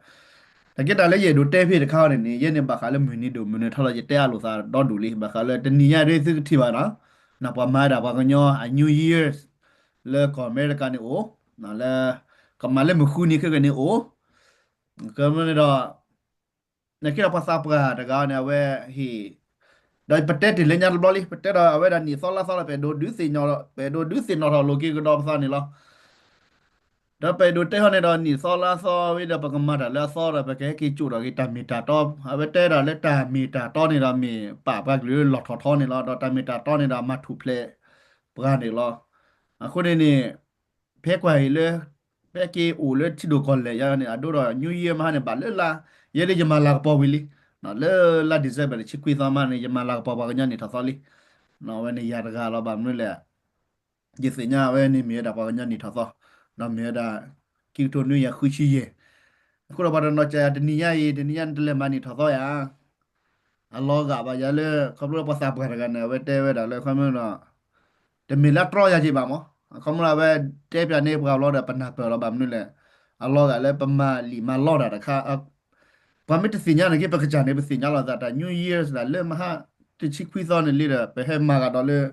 နာ်က့တၢ်လၢယအဲၣ်ဒိးတဲဖဲတခါအံၤန့ၣ်န့ၣ် ယဲန့ၣ်ဘၣ်ဃးလၢမုၢ်နံၤဒိၣ်မုၢ်နံၤထီလီၤ ယတဲအလိာ်သးဒီဒူၣ်လံ ဘၣ်ဃးလၢတနံၤညါဒ်သုကထံၣ်ဘၣ်နီၤ နပှၤမၤဒၣ်ပှၤကညီအ New Year's လၢကီၢ်အမဲရကၤန့ၣ်အိၣ် လၢ ကမၤလၢမုၢ်ဃုနံၤခဲကနံၣ်အိၣ် ကမ့ၢ်န့ၣ်ဒီး နာ်က့ဒီးပှၤသးပှၢ်တဂၤန့ၣ် အဝဲဟ့ၣ် ဒီးပတဲတ့ၢ်လၢညါတဘျီလံ ပတဲဒီးအဝဲဒၣ်နံၣ်သီလါသီလၢ ပအဲၣ်ဒိးဒုးသ့ၣ်နီၣ်ထီၣ်လိာ်က့ၤကဒီးပသးန့ၣ်လီၤ ဒီးပအဲၣ်ဒိးတဲဟီန့ၣ်ဒီး နံၣ်သီလါသီဝံၤဒီး ပကမၤတၢ်လၢအသီဒီး ပကဟဲက့ၤကၠိၣ်ထီၣ်က့ၤတၢ်မ့ၢ်တၢ်တီ အဝဲတဲဒၣ်လၢတၢ်မ့ၢ်တၢ်တီန့ၣ်ဒီး မ့ၢ်ပာ်ပှၤကလုာ်လီၤထီၣ်ထီန့ၣ်လီၤ ဒီးတၢ်မ့ၢ်တၢ်တီန့ၣ်ဒီး မၤထူၣ်ဖျဲးပှၤန့ၣ်လီၤ အဃိန့ၣ်န့ၣ် ဖဲကွၢ်အံၤလၢ ဖဲက့ၤအိၣ်လၢထံဒိၣ်ကီၢ်လဲၢ်ယါန့ၣ် အဒိဒီး New Year မဟါန့ၣ် ဘၣ်လၢလါ ယဲဒၣ်ယမၤလၤကပီၤဝံၤလံ လၢလါ December တဆံခွံသီမဟါန့ၣ် ယမၤလၤကပီၤပှၤကညီနံၣ်ထီၣ်သီလံ အဝဲန့ၣ်ယၤတဂၤလီၤ ဘၣ်မနုၤလဲၣ် ယသ့ၣ်ညါဝဲန့ၣ်မ့ၢ်ဝဲဒၣ်ပှၤကညီနံၣ်ထီၣ်သီ ဒီးမ့ၢ်ဝဲဒၣ် ခံကထိနွံကယၤဃုဆံယဲၢ် အဃိဒီးပှၤတနီၤစံးယၤ တနံၤညါအံၤ တနံၤညါန့ၣ်တလဲၤမၤနံၣ်ထီၣ်သီယၤ အလီၤဂာ်ဘၣ်ယၤလၢ ခီဖျိပှၤသးပှၢ်တဂၤန့ၣ် အဝဲတဲဝဲဒၣ်လၢ ခီဖျိဒီး တမ့ၢ်လၢအတြီယၤက့ၤဘၣ်မး အခီမ့ၢ်လၢအဝဲတဲပၠးန့ၢ်ပှၤလီၤဒီး ပနၢ်ပၢၢ်လီၤ ဘၣ်မနုၤလဲၣ်, အလီၢ်ဂာ်လၢပမၤလံာ်မၤလီၢ်တၢ်တခါ ပှၤမ့ၢ်တသ့ၣ်ညါန့ၣ်က့ ပကစၢ်န့ၣ် ပသ့ၣ်ညါလီၤသးတၢ် New Year's ဒၣ်လၢမဟါတဆံခွံသီန့ၣ်လံဒီး ပဟဲမၤဂၤဒီးလၢ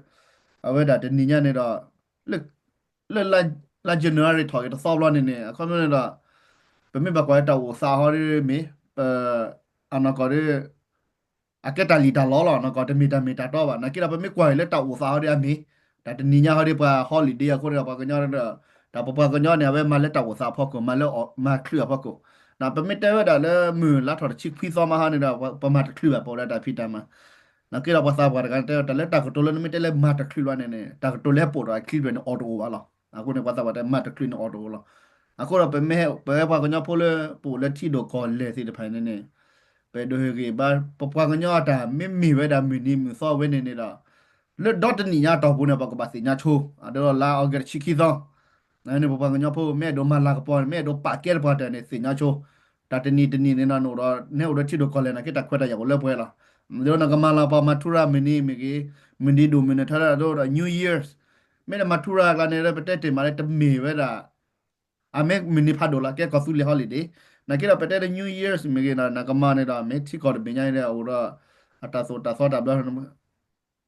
အဝဲဒၣ်တနံၤညါန့ၣ်ဒီး လၢ လၢလါ January ထီၣ်က့ၤတသီဘျီန့ၣ်န့ၣ် အခီပညီန့ၣ်ဒီး ပမ့ၢ်ဘၣ်ကွၢ်လၢတၢ်အိၣ်သးဟီဒီးမ့ၢ် ပ အနီၢ်ကီၢ်ဒီး အကဲတၢ်လံၣ်တၢ်လီလီၤ နီၢ်ကီၢ်တမ့ၢ်တၢ်မ့ၢ်တၢ်တီဘၣ် နာ်က့ဒီး ပမ့ၢ်ကွၢ်က့ၤလၢတၢ်အိၣ်သးဟီဒီးအမ့ၢ် တၢ်တနံၤညါဟီဒီးပှၤ holiday အဃိန့ၣ်ဒီး ပှၤကညီဒီး တၢ်ပပှၤကညီန့ၣ် အဝဲမၤလၢတၢ်အိၣ်သးအဖီခိၣ် မၤလၢမၤချုးအဖီခိၣ် ပမ့ၢ်တဲဝဲဒၣ်လၢမုၢ်လါထီၣ်တဆံခွံသီမဟါန့ၣ်ဒီး ပမၤတချုးဘၣ် ပအိၣ်ဒီးတၢ်ဖံးတၢ်မၤ နာ်က့ဒီးပှၤသးပှၢ်တဂၤတဲ တၢ်လၢတၢ်ကတိၤလၢနမ့ၢ်တဲလၢမၤတချုးဘၣ်န့ၣ်န့ၣ် တၢ်ကတိၤလၢဟဲပိာ်ဒီးအချံဘျဲၣ်န့ၣ်အီၣ်တအိၣ်ဘၣ်လီၤ. အဃိန့ၣ် ပှၤသးပှၢ်တဲမၤတချုးန့ၣ်အီၣ်တအိၣ်လီၤ. အဃိဒီးပမ့ၢ် ပဝဲပှၤကညီဖိလၢပအိၣ်လၢထံဒိၣ်ကီၢ်လဲၢ်သ့ၣ်တဖၣ်န့ၣ်န့ၣ် ပအဲၣ်ဒိးဟ့ၣ်ဂံၢ်ဘါ ပပှၤကညီအတၢ်မ့မ့ၢ်ဝဲဒၣ်မုၢ်နံၤမုၢ်သီဝဲန့ၣ်န့ၣ်ဒီး လၢဒီတနံၣ်ညါအတီၢ်ပူၤန့ၣ် ပကဘၣ်သ့ၣ်ညါဆိ အဒိလါအီကူးတဆံခံသီ န့ၣ် ပပှၤကညီဖိ မ့ၢ်အဲၣ်ဒိးမၤလၤကပီၤ မ့ၢ်အဲၣ်ဒိးပာ်ကဲတပှၤတၢၢ်န့ၣ် သ့ၣ်ညါဆိ တၢ်တနံၤတနံၤန့ၣ်ဒီး နအိၣ်ဒီး နအိၣ်ဒီးထံဒိၣ်ကီၢ်လဲၢ်နာ်က့ တၢ်ခွဲးတၢ်ယာ်အိၣ်လၢပှဲၤလီၤ. ဒီးနကမၤလၤကပီၤ မၤထူရၤမုၢ်နံၤမ့ၢ်ဂ့ၤ မုၢ်နံၤဒိၣ်မုၢ်နံၤထီဒီး New Year's မ့ၢ်နမၤထူရၤအကျါန့ၣ် ပတဲတ့ၢ်မးလၢတမ့ၢ်ဝဲဒၣ် အမ့ၢ်မုၢ်နံၤဖးဒိၣ်လီၤ ကဲကီၢ်သူလ့ၤ holiday နာ်က့ဒီး ပတဲလၢ New Year's မ့ၢ်ဂ့ၤဒီး နကမၤန့ၣ်ဒီး မ့ၢ်ထံကီၢ်တဘ့ၣ်ညါဒီး အိၣ်ဒီး အတၢ်သိၣ်တၢ်သီတၢ်ဘျီ ပှ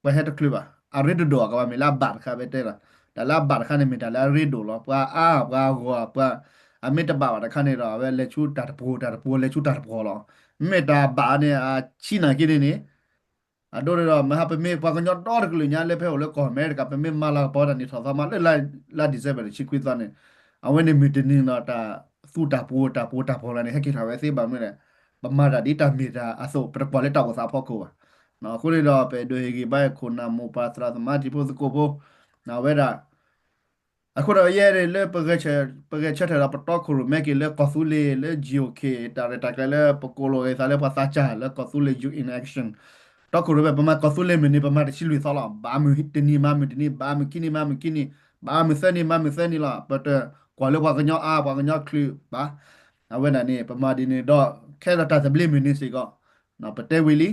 ၤဟဲတချုးဘၣ် အရ့တဒိၣ် ကဘၣ်မ့ၢ်လၢအဘၣ်တခါ ပတဲဒီး တၢ်လၢအဘၣ်တခါန့ၣ် မ့ၢ်တၢ်လၢအရ့ဒိၣ်လီၤ. ပှၤအါ ပှၤဂီၤ ပှၤ အမ့ၢ်တဘၣ်ဘၣ်တခါန့ၣ်ဒီး အဝဲလဲၤဆူတၢ်တပှိၤ တၢ်တပှိၤ လဲၤဆူတၢ်တပှီၤလီၤ. မ့ၢ်တၢ်ဘၣ်န့ၣ် အဆံနာ်က့န့ၣ်န့ၣ် အဒိန့ၣ်ဒီး မဟါပမ့ၢ်ပှၤကညီဒီတကလုာ်ညါလၢဖဲအိၣ်လၢကီၢ်အမဲရကၤ ပမ့ၢ်မၤလၤကပီၤတၢ်န့ၣ်ထီၣ်သီမးလၢလါ December တဆံခွံသီန့ၣ် အဝဲန့ၣ်မုၢ်တနံၤဒီး တၢ်သူတၢ်ပှိၤ တၢ်ပှိၤတၢ်ပှီၤလၢန့ၣ် ဟဲက့ၤထီၣ်ဝဲသ့ဘၣ်မနုၤလဲၣ် ပမၤတၢ်ဒ်တၢ်မ့ၢ်တၢ်အသိး ပတကွၢ်လၢတၢ်အိၣ်သးအဖီခိၣ်ဘၣ်. အဃိန့ၣ်ဒီး ပအဲၣ်ဒိးဟ့ၣ်ဂံၢ်ဘါခိၣ်နၢ်မိၢ်ပၢ်သရၣ်သမါတံၤဖိသကိးဖိ အဝဲဒၣ် အဃိဒီးယဲန့ၣ်လၢ ပဂဲၤဆၢထၢၣ်ဒီးပတီခိၣ်ရိၣ်မဲက့ၤလၢကီၢ်သူလ့ၤလၢ G O K တၢ်ရဲၣ်တၢ်ကျဲၤလၢပကိးလိာ်က့ၤသးလၢပှၤသးစၢ်လၢကီၢ်သူလ့ၤ Youth in Action တီခိၣ်ရိၣ်မဲ ပမၤကီၢ်သူလ့ၤမုၢ်နံၤ ပမၤတဆံလွံၢ်သီလီၤ. ဘၣ်မုၢ်တနံၤမၤမုၢ်တနံၤ ဘၣ်မုၢ်ခံနံၤမၤမုၢ်ခံနံၤ ဘၣ်မုၢ်သၢနံၤမၤမုၢ်သၢနံၤလီၤ. ပတကွၢ်လၢပှၤကညီအါ ပှၤကညီချုးဘၣ်. အဝဲဒၣ်န့ၣ် ပမၤဒ်န့ၣ်ဒီး ခဲဒီးတၢ်သဘျ့မုၢ်နံၤစ့ၢ်ကီး ပတဲဝံၤလံ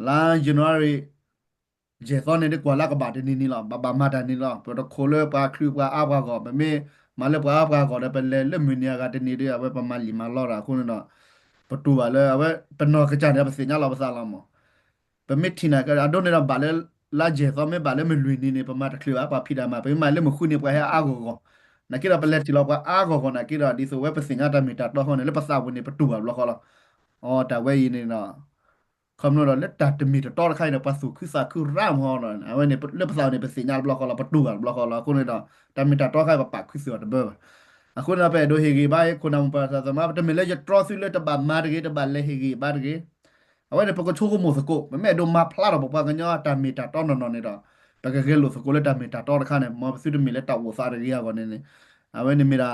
လါ January ယဲၢ်သီန့ၣ် ဒ်ကွၢ်လၢကဘၣ်တနံၤန့ၣ်လီၤ. ဘၣ်ဘၣ်မၤတၢ်န့ၣ်လီၤ. ပတခိးလၢပှၤချုးပှၤအါပှၤဂီၢ် ပမ့ၢ်မၤလၢပှၤအါပှၤဂီၢ်ဒီး ပလဲၤလၢမုၢ်နံၤအဂၤတနံၤဒီး အဝဲပမၤလံာ်မၤလီတၢ်အဃိန့ၣ်ဒီး ပတူၢ်ဘၣ်လၢ အဝဲပနီၢ်ကစၢ်န့ၣ် ပသ့ၣ်ညါလီၤပသးလီၤမး ပမ့ၢ်ထံၣ်န့ၣ် အဒိန့ၣ်ဒီးဘၣ်လၢ လါယဲၢ်သီမ့ၢ်ဘၣ်လၢမုၢ်လွံၢ်နံၤန့ၣ် ပမၤတချုးဘၣ် ပှၤဖံးတၢ်မၤ ပမ့ၢ်မၤလၢမုၢ်ဃုနံၤ ပှၤဟဲအါဂီၢ်ဂီၢ် နာ်က့ဒီး ပလဲၤထံၣ်လီၤပှၤအါဂီၢ်ဂီၢ်နာ်က့ဒီး ဒ်သိးဝဲပသ့ၣ်ညါတၢ်မ့ၢ်တၢ်တီအဃိန့ၣ် လၢပသးပူၤန့ၣ် ပတူၢ်ဘၣ်တဘျီဃီလီၤ. အတၢ်ဝဲအံၤန့ၣ်ဒီး ခီဖျိဒီးလၢတၢ်တမ့ၢ်တတီတခါအံၤန့ၣ် ပှၤသူၣ်ခုသးခုရၣ်မး အဝဲန့ၣ် လၢပသးပူၤန့ၣ် ပသ့ၣ်ညါတဘျီဃီလီၤ ပတူၢ်ဘၣ်တဘျီဃီလီၤ အဃိန့ၣ်ဒီး တၢ်မ့ၢ်တၢ်တီတခါအံၤ ပပာ်ခူသူၣ်အီၤတဘၢဘၣ်. အဃိန့ၣ်ဒီး ပအဲၣ်ဒိးဟ့ၣ်ဂံၢ်ဘါအံၤ ခိၣ်နၢ်မိၢ်ပၢ်သရၣ်သမါ ပတမ့ၢ်လၢယတြီသုလၢတဘၣ်မၤတဂ့ၤ တဘၣ်လဲၤဟ့ၣ်ဂံၢ်ဘါတဂ့ၤ အဝဲန့ၣ် ပကဆိကမိၣ်သကိး ပမ့ၢ်အဲၣ်ဒိးမၤဖျါထီၣ်ပပှၤကညီတၢ်မ့ၢ်တၢ်တီနီၢ်နီၢ်န့ၣ်ဒီး ပကဂဲၤလိာ်သကိးလၢတၢ်မ့ၢ်တၢ်တီတခါန့ၣ် မ်ပသုတမ့ၢ်လၢတၢ်အိၣ်သးတဂ့ၤအဂီၢ်န့ၣ်န့ၣ် အဝဲန့ၣ်မ့ၢ်ဒၣ်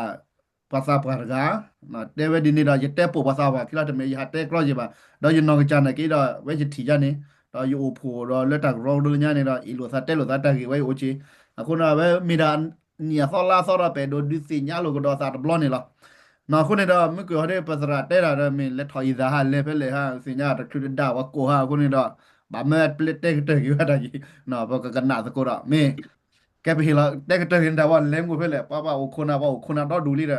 ပှၤသးပှၢ်တဂၤ တဲဝဲဒ်န့ၣ်ဒီး ယတဲပိာ်ပှၤသးပှၢ်ခံလီၤ တမ့ၢ်ယဟးတဲကြီယံၤဘၣ် ဒီးယနီၢ်ကစၢ်နာ်က့ဒီး ဝဲယထံၣ်ယါန့ၣ် ဒီးယအိၣ်ဖှိၣ်ဒီးလၢတၢ်ကရၢကရိလၢညါန့ၣ်ဒီး အ့ၣ်လိာ်သးတဲလိာ်သးတၢ်ဂ့ၢ်ဝဲအံၤအိၣ်က့ၤ အဃိန့ၣ် အဝဲမ့ၢ်ဒၣ် နံၣ်အသီလါအသီဒီး ပအဲၣ်ဒိးဒုးသ့ၣ်ညါလိာ်ကဒီးသးတဘျီန့ၣ်လီၤ. အဃိန့ၣ်ဒီး မုၢ်ကွံာ်ဟီဒီး ပသရၣ်တဲတၢ်ဒီး မ့ၢ်လဲၤထီၣ်အံၤသးဟးလဲၤဖဲလဲၣ်ဟး သ့ၣ်ညါတချုးတဒါဝဲကိးဟး အဃိန့ၣ်ဒီး ဘၣ်မၢပျဲတဲကတၢၢ်က့ၤဝဲတၢ်က့ၤ ပကကနၣ်သကိးဒီး မ့ၢ် ကဲပဟ့ၣ်လီၤတဲကတၢၢ်က့ၤန့ၣ်တၢ်ဝဲလဲၤမုၢ်ဖဲလဲၣ် ပှၤပှၤအိၣ်ခိၣ်နၢ် ပှၤအိၣ်ခိၣ်နၢ်ဒီဒူၣ်လံ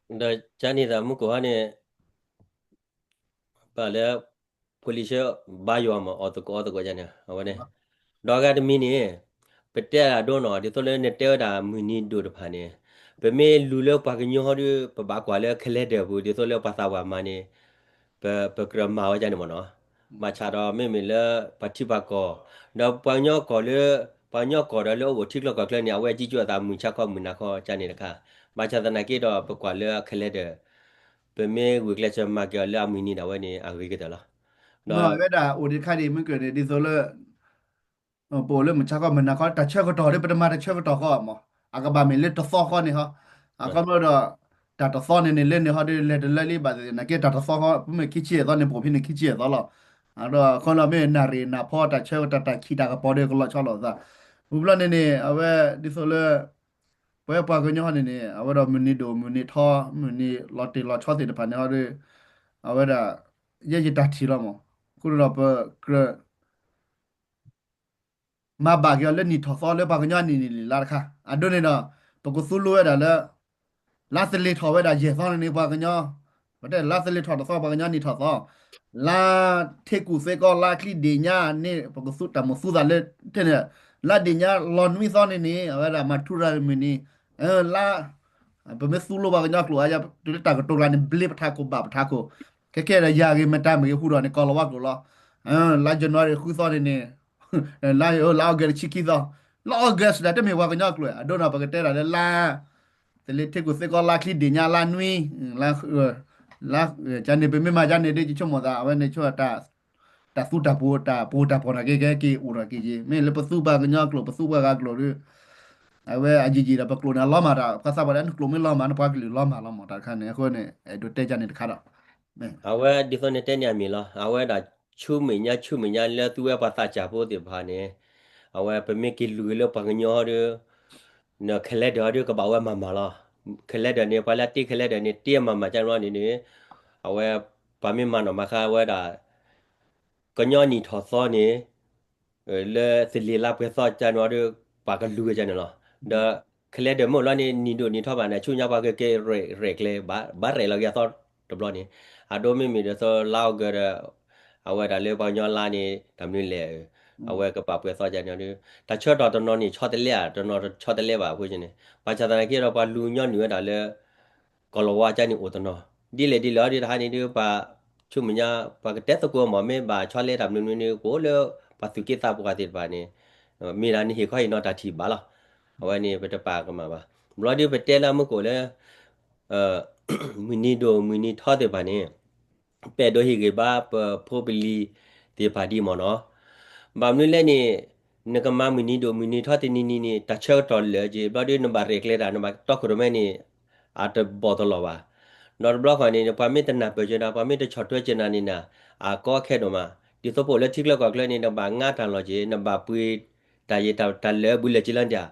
ဒီး ဒီးကန့ၣ်သးမုၢ်ကွံာ်ဟီန့ၣ် ဘၣ်လၢ ဖိလံၤဆၢ ဘါယွၤမး အီၣ်သကိးအီသကိးန့ၣ် အဝဲန့ၣ် ဒီးအဂၤတမံၤန့ၣ် ပတဲအဒိနီၤ ဒ်သိးလၢနတဲဝဲဒၣ်မုၢ်နံၤဒိၣ်တဖၣ်န့ၣ် ပမ့ၢ်လူၤလၢပှၤကညီဟီဒီး ပဘၣ်ကွၢ်လၢ calendar ပူၤ ဒ်သိးလၢပှၤသးပှၢ်မၤန့ၣ် ပ ပကြၢးမၤဝဲဒ်န့ၣ်မးနီၤ ဘၣ်ဆၣ်ဒီးမ့မ့ၢ်လၢ ပှၤထံပှၤကီၢ် ဒီးပှၤကညီကီၢ်လၢ ပှၤကညီကီၢ်ဒီးလၢအအိၣ်ထံကျိကီၢ်ကျဲန့ၣ် အဝဲကံကၠိအသးမုၢ်ဆါခီမုၢ်နၤခီဒ်န့ၣ်တခါ ဘၣ်ဆၣ်သနာ်က့ဒီး ပကွၢ်လၢ calendar ပမ့ၢ်ဂုာ်ကျဲးစၢးမၤက့ၤအီၤလၢအမုၢ်နံၤဒၣ်ဝဲန့ၣ် အဂ့ၤကတၢၢ်လီၤ. ဒီး အဝဲဒၣ်အိၣ်ဒံးတခါဒံး မုၢ်ကွံာ်န့ၣ် ဒ်သိးလၢ ပအိၣ်လၢမုၢ်ဆါခီမုၢ်နၤခီ တၢ်ဆၢကတီၢ်ဒီး ပတမၤတၢ်ဆၢကတီၢ်ဃီမး အကဘၣ်မ့ၢ်လၢတသီဃီန့ၣ်ဟီ အခီဖျိဒီး တၢ်တသီန့ၣ်န့ၣ် လၢန့ၣ်ဟီဒီး လဲၤတလၢလံဘၣ်သ့ၣ်သ့ၣ် နာ်က့တၢ်တသီဃီ ပမ့ၢ်ခံဆံယဲၢ်သီန့ၣ် ပအိၣ်ဖဲန့ၣ်ခံဆံယဲၢ်သီလီၤ. ဒီးအခီဖျိမ့ၢ်နၣ်ရံၣ်နၣ်ဖီတၢ်ဆၢကတီၢ်တၢ်ခံးတၢ်ကပီၤဒီးကလီၤဆီလိာ်သး ဝံၤဘျီန့ၣ်န့ၣ် အဝဲဒ်သိးလၢ ပဝဲပှၤကညီန့ၣ်န့ၣ် အဝဲဒီးမုၢ်နံၤဒိၣ်မုၢ်နံၤထီ မုၢ်နံၤလီၤတ့ၢ်လီၤဆီသ့ၣ်တဖၣ်န့ၣ်ဟီဒီး အဝဲဒၣ် ယဲယတၢ်ထံၣ်လီၤမး အဃိန့ၣ်ဒီးပကြၢး မၤဘၣ်က့ၤအီၤလၢနံၣ်ထီၣ်သီလၢပှၤကညီနံၣ်နံၣ်လါတခါ, အဒိန့ၣ်ဒီး ပကသူလိဝဲဒၣ်လၢ လါသလ့ၤထီၣ်ဝဲဒၣ်ယဲၢ်သီန့ၣ်န့ၣ် ပှၤကညီ, ပတဲလါသလ့ၤထီၣ်တသီ ပှၤကညီနံၣ်ထီၣ်သီ, လါထ့ကူၣ်သ့ကီလါချံဒ့ၣ်ညါန့ၣ် ပကသူတၢ်မုၢ်သူသးလၢ ထဲန့ၣ်, လါဒ့ၣ်ညါလီၤနွံသီန့ၣ်န့ၣ် အဝဲဒၣ်မၤထူရၤမုၢ်နံၤ, လါ ပမ့ၢ်သူလိပှၤကညီကျိာ် တုၤလၢတၢ်ကတိၤကျါန့ၣ် ဘျ့ပထးခိၣ်ဘၣ်ပထးခိၣ်, ခဲခဲဒီးယၤဂ့ၤမတၤမ့ၢ်ဂ့ၤဟူဒီးန့ၣ် ကီၢ်လီၤဝါကျိာ်လီၤ, လါ January ဃုသီန့ၣ်န့ၣ် လါ လါ August တဆံခံသီ, လါ August ဒၣ်တမ့ၢ်ပှၤကညီကျိာ်, အဒိန့ၣ် ပကတဲဒၣ်လၢလါ သလ့ၤထ့ကူၣ်သ့ကီလါချံဒ့ၣ်ညါလါနွံ, လါ ကန့ၣ်ပမ့ၢ်မၤကန့ၣ်ဒ်ယဆိကမိၣ်သး အဝဲန့ၣ်ဆိတၢ်သူတၢ်ပှိၤ တၢ်ပှိၤတၢ်ပှီၤန့ၣ်က့ ကဲက့ၤအိၣ်ထီၣ်က့ၤက့ၤ မ့ၢ်လၢပသူပှၤကညီကျိာ် ပသူပှၤဂၤကျိာ်ဒီး အဝဲအယံာ်ယံာ်ဒီးပကျိာ်န့ၣ်အလီၤမၢ်တၢ် ပှၤသးပှၢ်ဒီးနကျိာ်မ့ၢ်လီၤမၢ် နပှၤကလုာ်လီၤမၢ်လီၤမၢ်တၢ်တခါန့ၣ် အဃိန့ၣ် အဲၣ်ဒိးတဲကန့ၣ်တခါဒီး အဝဲဒ်သိးန့ၣ်တဲန့ၣ်အမ့ၢ်လီၤ အဝဲဒၣ်ဆူမဲာ်ညါဆူမဲာ်ညါလၢသုဝဲပှၤသးစၢ်ဖိသ့ၣ်တဖၣ်န့ၣ် အဝဲပမ့ၢ်က့ၤလူၤက့ၤလၢပှၤကညီဒီး န calendar ဒီးကဘၣ်ဝဲမၤမၤလီၤ. calendar န့ၣ် ပှၤလၢတ့ calendar န့ၣ် တ့မၤမၤကန့ၣ်လီၤန့ၣ်န့ၣ် အဝဲ ပှၤမ့ၢ်မၤနီၣ်မၤဃါဝဲဒၣ် ကညီနံၣ်ထီၣ်သီန့ၣ် လၢသလ့ၤလါပှဲၤသီကန့ၣ်ဒီး ပှၤကလူၤဝဲကန့ၣ်လီၤ. ဒီး calendar မ့ၢ်အိၣ်လီၤန့ၣ် နံၣ်ဒိၣ်နံၣ်ထီၣ်ဘၣ်န့ၣ် ဆူညါပှၤကက့ၤရဲၣ်ကျဲၤ ဘၣ်ရဲၣ်လီၤက့ၤအသီတဘျီန့ၣ် အဒိမ့မ့ၢ်ဒ်သိးလါ August ဒီး အဝဲဒၣ်လၢပှၤကညီလါန့ၣ် တၢ်မနုၤလဲၣ် အဝဲကပာ်ပှဲၤသီကန့ၣ်ဒီး တၢ်ဆၢကတီၢ်တနီၤန့ၣ် ဆီတလဲဧါ တနီၤဆီတလဲဘၣ်အဃိန့ၣ် ဘၣ်ဆၣ်သနာ်က့ဒီး ပှၤလူၤညီနုၢ်ဝဲဒၣ်လၢ ကီၢ်လီၤဝါကန့ၣ်အိၣ်တနီၤ ဒ်လဲၣ်ဒ်လဲၣ်အီၤဒ်တဟါန့ၣ်ဒီး ပှၤ ဆူမဲာ်ညါ ပှၤကတဲသကိးမ့ၢ် မ့ၢ်ဘၣ်ဆီလဲတၢ်မနုၤမနုၤန့ၣ် ကအိၣ်လၢပှၤသူၣ်က့သးပှၢ်သ့ၣ်တဖၣ်န့ၣ် မ့ၢ်ဒၣ်နဟ့ၣ်ခီဟ့ၣ်နီၤတၢ်ထံၣ်ဘၣ်လီၤ. အဝဲန့ၣ် ပတပာ်ကမၣ်ဘၣ်. ဘျီဒီးပတဲလၢမူခိၣ်လၢ မုၢ်နံၤဒိၣ်မုၢ်နံၤထီသ့ၣ်တဖၣ်န့ၣ် ပအဲၣ်ဒိးဟ့ၣ်ဂံၢ်ဘါပဖိပလံၤသ့ၣ်တဖၣ်ဒ်မ့ၢ်နီၤ ဘၣ်မနုၤလဲၣ်န့ၣ် နကမၤမုၢ်နံၤဒိၣ်မုၢ်နံၤထီတနံၤနံၤန့ၣ် တၢ်ဆၢကတီၢ်လၢာ်က့ၤ ဘျီဒီးနဘၣ်ရဲၣ်ကျဲၤတၢ် နဘၣ်တီခိၣ်ရိၣ်မဲန့ၣ် အတဘီၣ်တလီၢ်ဘၣ်. ဒီးတဘျီဃီန့ၣ် ပှၤမ့ၢ်တနၢ်ပၢၢ်က့ၤနၤ ပှၤမ့ၢ်တဆီၣ်ထွဲက့ၤနၤန့ၣ်နၤ အကီအခဲဒိၣ်မး. ဒ်သိးပအိၣ်လၢထံချၢကီၢ်ချၢန့ၣ် နဘၣ်ငါတၢ်လီၢ်က့ၤ နဘၣ်ပှ့ၤတၢ်ယံာ်တၢ်လၢာ်ဘူးလၢာ်က့ၤလီၤန့ၣ်ဧါ.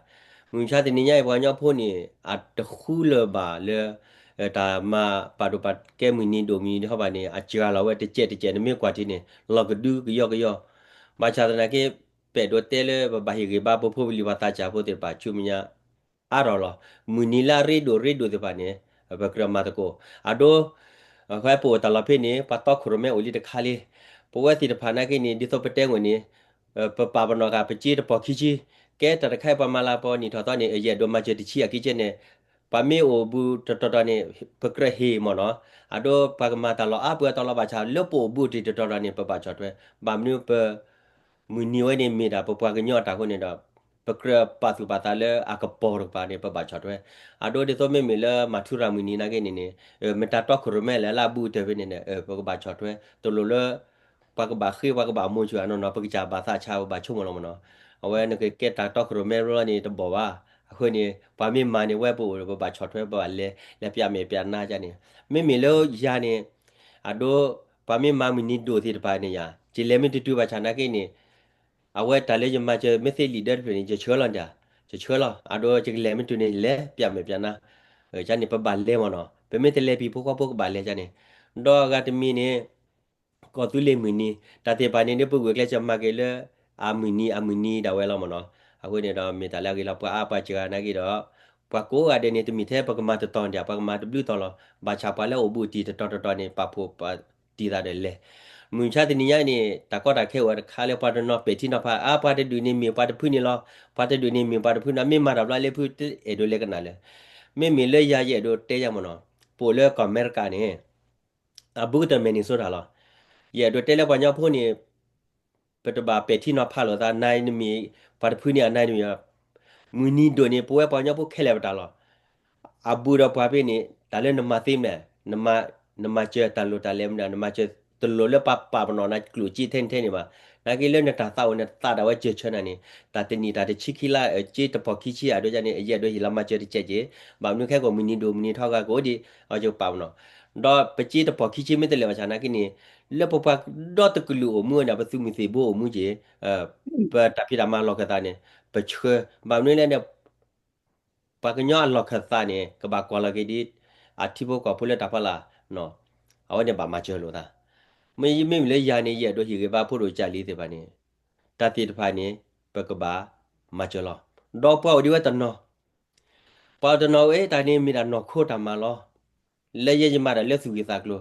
မုၢ်မဆါတနံၤညါအံၤ ပှၤကညီဖိန့ၣ် အတဃုလၢၤဘၣ်လၢ တၢ်မၤပာ်ဒိၣ်ပာ်ကဲမုၢ်နံၤဒိၣ်မုၢ်နံၤထီဘၣ်န့ၣ် အစှၤလီၤဝဲတစဲးတစဲး နမ့ၢ်ကွၢ်ထံန့ၣ် လီၤကဒုကယီကယီ. ဘၣ်ဆၣ်သနာ်က့ ပအဲၣ်ဒိးတဲလၢပဘၣ်ဟ့ၣ်ဂံၢ်ဘါပဖိပလံၤပှၤသးစၢ်ဖိသ့ၣ်တဖၣ်ဆူမဲာ်ညါ အါထီၣ်လီၤ. မုၢ်နံၤလၢအရ့ဒိၣ်ရ့ဒိၣ်သ့ၣ်တဖၣ်န့ၣ် ပကြၢးမၤသကိး အဒိ အဃိပအိၣ်တၢ်လီၢ်ဖဲန့ၣ် ပှၤတီခိၣ်ရိၣ်မဲအိၣ်လံတခါလံ. ပဝဲသ့ၣ်တဖၣ်နာ်က့န့ၣ် ဒ်သိးပတဲဝဲန့ၣ် ပပာ်ပနီၣ်ဃာ်ပစ့တပီၢ်ခံဆံ ကဲတၢ်တခါအံၤပှၤမၤလၤကပီၤနံၣ်ထီၣ်သီန့ၣ် ယအဲၣ်ဒိးမၤစၢၤတဆံအခံကဲန့ၣ် ပှၤမ့ၢ်အိၣ်ဘူးတတီၤတီၤန့ၣ် ပကြၢးဟ့ၣ်မ့ၢ်နီၤ အဒိပှၤကမၤတၢ်လီၢ်အါပှဲၤအတီလီၤဘၣ်ဆၣ် လၢပအိၣ်ဘူးတံၢ်တတီၤတီၤန့ၣ် ပဘၣ်ဆီၣ်ထွဲ ဘၣ်မနုၤပ မုၢ်နံၤဝဲန့ၣ်မ့ၢ်တၢ်ပပှၤကညီအတၢ်အဃိန့ၣ်ဒီး ပကြၢးပာ်သူၣ်ပာ်သးလၢအကပီၤတကပၤန့ၣ် ပဘၣ်ဆီၣ်ထွဲ အဒိဒ်သိးမ့မ့ၢ်လၢမၤထူရၤမုၢ်နံၤနာ်က့န့ၣ်န့ၣ် မတၤတီခိၣ်ရိၣ်မဲလဲၣ်လၢအဘူးကတၢၢ်ဖဲန့ၣ်န့ၣ် ပကဘၣ်ဆီၣ်ထွဲ တလိၣ်လၢ ပှၤကဘၣ်ဃ့ပှၤကဘၣ်မိၢ်စူၤအနီၢ်နီၢ် ပကစၢ်ဘၣ်သးဆါပဘၣ်ဆိကမိၣ်လီၤမ့ၢ်နီၤ အဝဲနကကဲတၢ်တီခိၣ်ရိၣ်မဲရၢန့ၣ်တဘီၣ်ဘၣ် အဃိန့ၣ် ပှၤမ့ၢ်မၤန့ၣ်ဝဲပအိၣ် ပဘၣ်ဆီၣ်ထွဲပဘၣ်လဲၤ လဲၤပျးမဲာ်ပျးနါကန့ၣ် မ့မ့ၢ်လၢယၤန့ၣ် အဒိ ပှၤမ့ၢ်မၤမုၢ်နံၤဒိၣ်သ့ၣ်တဖၣ်န့ၣ်ယၤ ယလဲၤမ့ၢ်တတုၤဘၣ်ဆၣ်နာ်က့န့ၣ် အဝဲတၢ်လၢယမၤစၢၤမ့ၢ်သ့လံာ်ဒၢတဖျၢၣ်န့ၣ် ယဆှၢလီၤန့ၣ် ယဆှၢလီၤ အဒိယကလဲၤမ့ၢ်တုၤန့ၣ် လဲၤပျးမဲာ်ပျးနါ ကန့ၣ် ပဘၣ်လဲၤမ့ၢ်နီၤ ပမ့ၢ်တလဲၤပံၤဖိဃီဖိကဘၣ်လဲၤကန့ၣ် ဒီးအဂၤတမံၤန့ၣ် ကီၢ်သူလ့ၤမုၢ်နံၤ တၢ်သ့ၣ်တဖၣ်န့ၣ် ဒ်ပဂုာ်ကျဲးစၢးမၤက့ၤလၢ အမုၢ်နံၤအမုၢ်နံၤဒၣ်ဝဲလီၤမ့ၢ်နီၤ အဃိန့ၣ်ဒီးမ့ၢ်တၢ်လၢအဂ့ၤလီၤ ပှၤအါပှၤစှၤနာ်က့ဒီး ပှၤကိးဂၤဒဲးန့ၣ် တမ့ၢ်ထဲပကမၤတတီၤန့ၣ် ပှၤကမၤတဘျုးတီၤလီၤ ဘၣ်ဆၣ်ပှၤလၢအိၣ်ဘူးအိၣ်တံၢ်တတီၤတတီၤန့ၣ် ပာ်ဖှိၣ်ပာ်တံၢ်သးဒီးလဲၤ မုၢ်မဆါတနံၤညါအံၤန့ၣ် တၢ်ကီတၢ်ခဲအိၣ်ဝဲတခါလၢပှၤတနီၤပဲာ်ထံနီၤဖး အါ ပှၤတဒူၣ်န့ၣ်မ့ၢ်ပှၤတဖုန့ၣ်လီၤ ပှၤတဒူၣ်န့ၣ်မ့ၢ်ပှၤတဖုန့ၣ် မ့ၢ်မၤတၢ်ဘျါလၢဖုတအဲၣ်ဒိးလဲၤကနၣ်လၢ မ့မ့ၢ်လၢယၤယအဲၣ်ဒိးတဲယၤမ့ၢ်နီၤ ပအိၣ်လၢကီၢ်အမဲရကၤန့ၣ် အဘူးကတၢၢ် Minnesota လီၤ. ယအဲၣ်ဒိးတဲလၢပှၤကညီဖိန့ၣ် ပတဘၣ်ပဲာ်ထံနီၤဖးလိာ်သး နၤနမ့ၢ်ပှၤတဖုန့ၣ် အနၤနမ့ၢ် မုၢ်နံၤဒိၣ်န့ၣ် ပဝဲပှၤကညီဖိခဲလၢာ်ပတၢ်လီၤ. အဘူးဒီးပှၤဖဲန့ၣ် တၢ်လၢနမၤသ့မနုၤ နမၤစၢၤတၢ်လိၣ်တၢ်လဲၤမနုၤ နမၤစၢၤတလိၣ်လၢပှၤပာ်ပနီၣ်နၤကျိၣ်စ့ထဲန့ၣ်ထဲန့ၣ်ဘၣ်. နာ်က့လၢနတၢ်သးအိၣ် နသးဒၣ်ဝဲစၢၤဆၢနၤန့ၣ် တၢ်တနံၣ်တၢ်တဆံခံလါ စ့တပီၢ်ခံဆံအဒိန့ၣ် ယအဲၣ်ဒိးဟ့ၣ်လီၤမၤစၢၤတစဲးက့ၤ ဘၣ်မနုၤခဲကိာ်မုၢ်နံၤဒိၣ်မုၢ်နံၤထီဂၤကအိၣ်ဒံး အဝဲကပာ်ပနီၣ် ဒီးပစ့တပီၢ်ခံဆံမ့ၢ်တလဲၤဘၣ်ဆၣ်နာ်က့န့ၣ် လၢပပှၤဒီတကလုာ်အိၣ်မူန့ၣ် ပသုးမုၢ်သံၣ်ဘိအိၣ်မူက့ၤ ပတၢ်ဖံးတၢ်မၤလီၢ်ခၢၣ်သးန့ၣ် ပဆှၢ ဘၣ်မနုၤလဲၣ်န့ၣ် ပှၤကညီအလီၢ်ခၢၣ်သးန့ၣ် ကဘၣ်ကွၢ်လီၤက့ၤဒ် အထံဖိကီၢ်ဖိလၢတၢ်ဖီလာ် အဝဲန့ၣ်ဘၣ်မၤစၢၤလိာ်သး မ့မ့ၢ်လၢယၤန့ၣ် ယအဲၣ်ဒိးဟ့ၣ်ဂံၢ်ဘါဖိဒိၣ်ကၢ်လံသ့ၣ်တဖၣ်န့ၣ် တၢ်သ့ၣ်တဖၣ်န့ၣ် ပကဘၣ်မၤစၢၤလီၤ. ဒီးပှၤအိၣ်ဒံးဝဲတနီၤ, ပှၤတနီၤဝဲတၢ်န့ၣ်မ့ၢ်ဒၣ်နီၢ်ခိတၢ်မၤလီၤ. လၢယဲယမၤတၢ်လၢသူၣ်ဂ့ၢ်သးကျိၤ,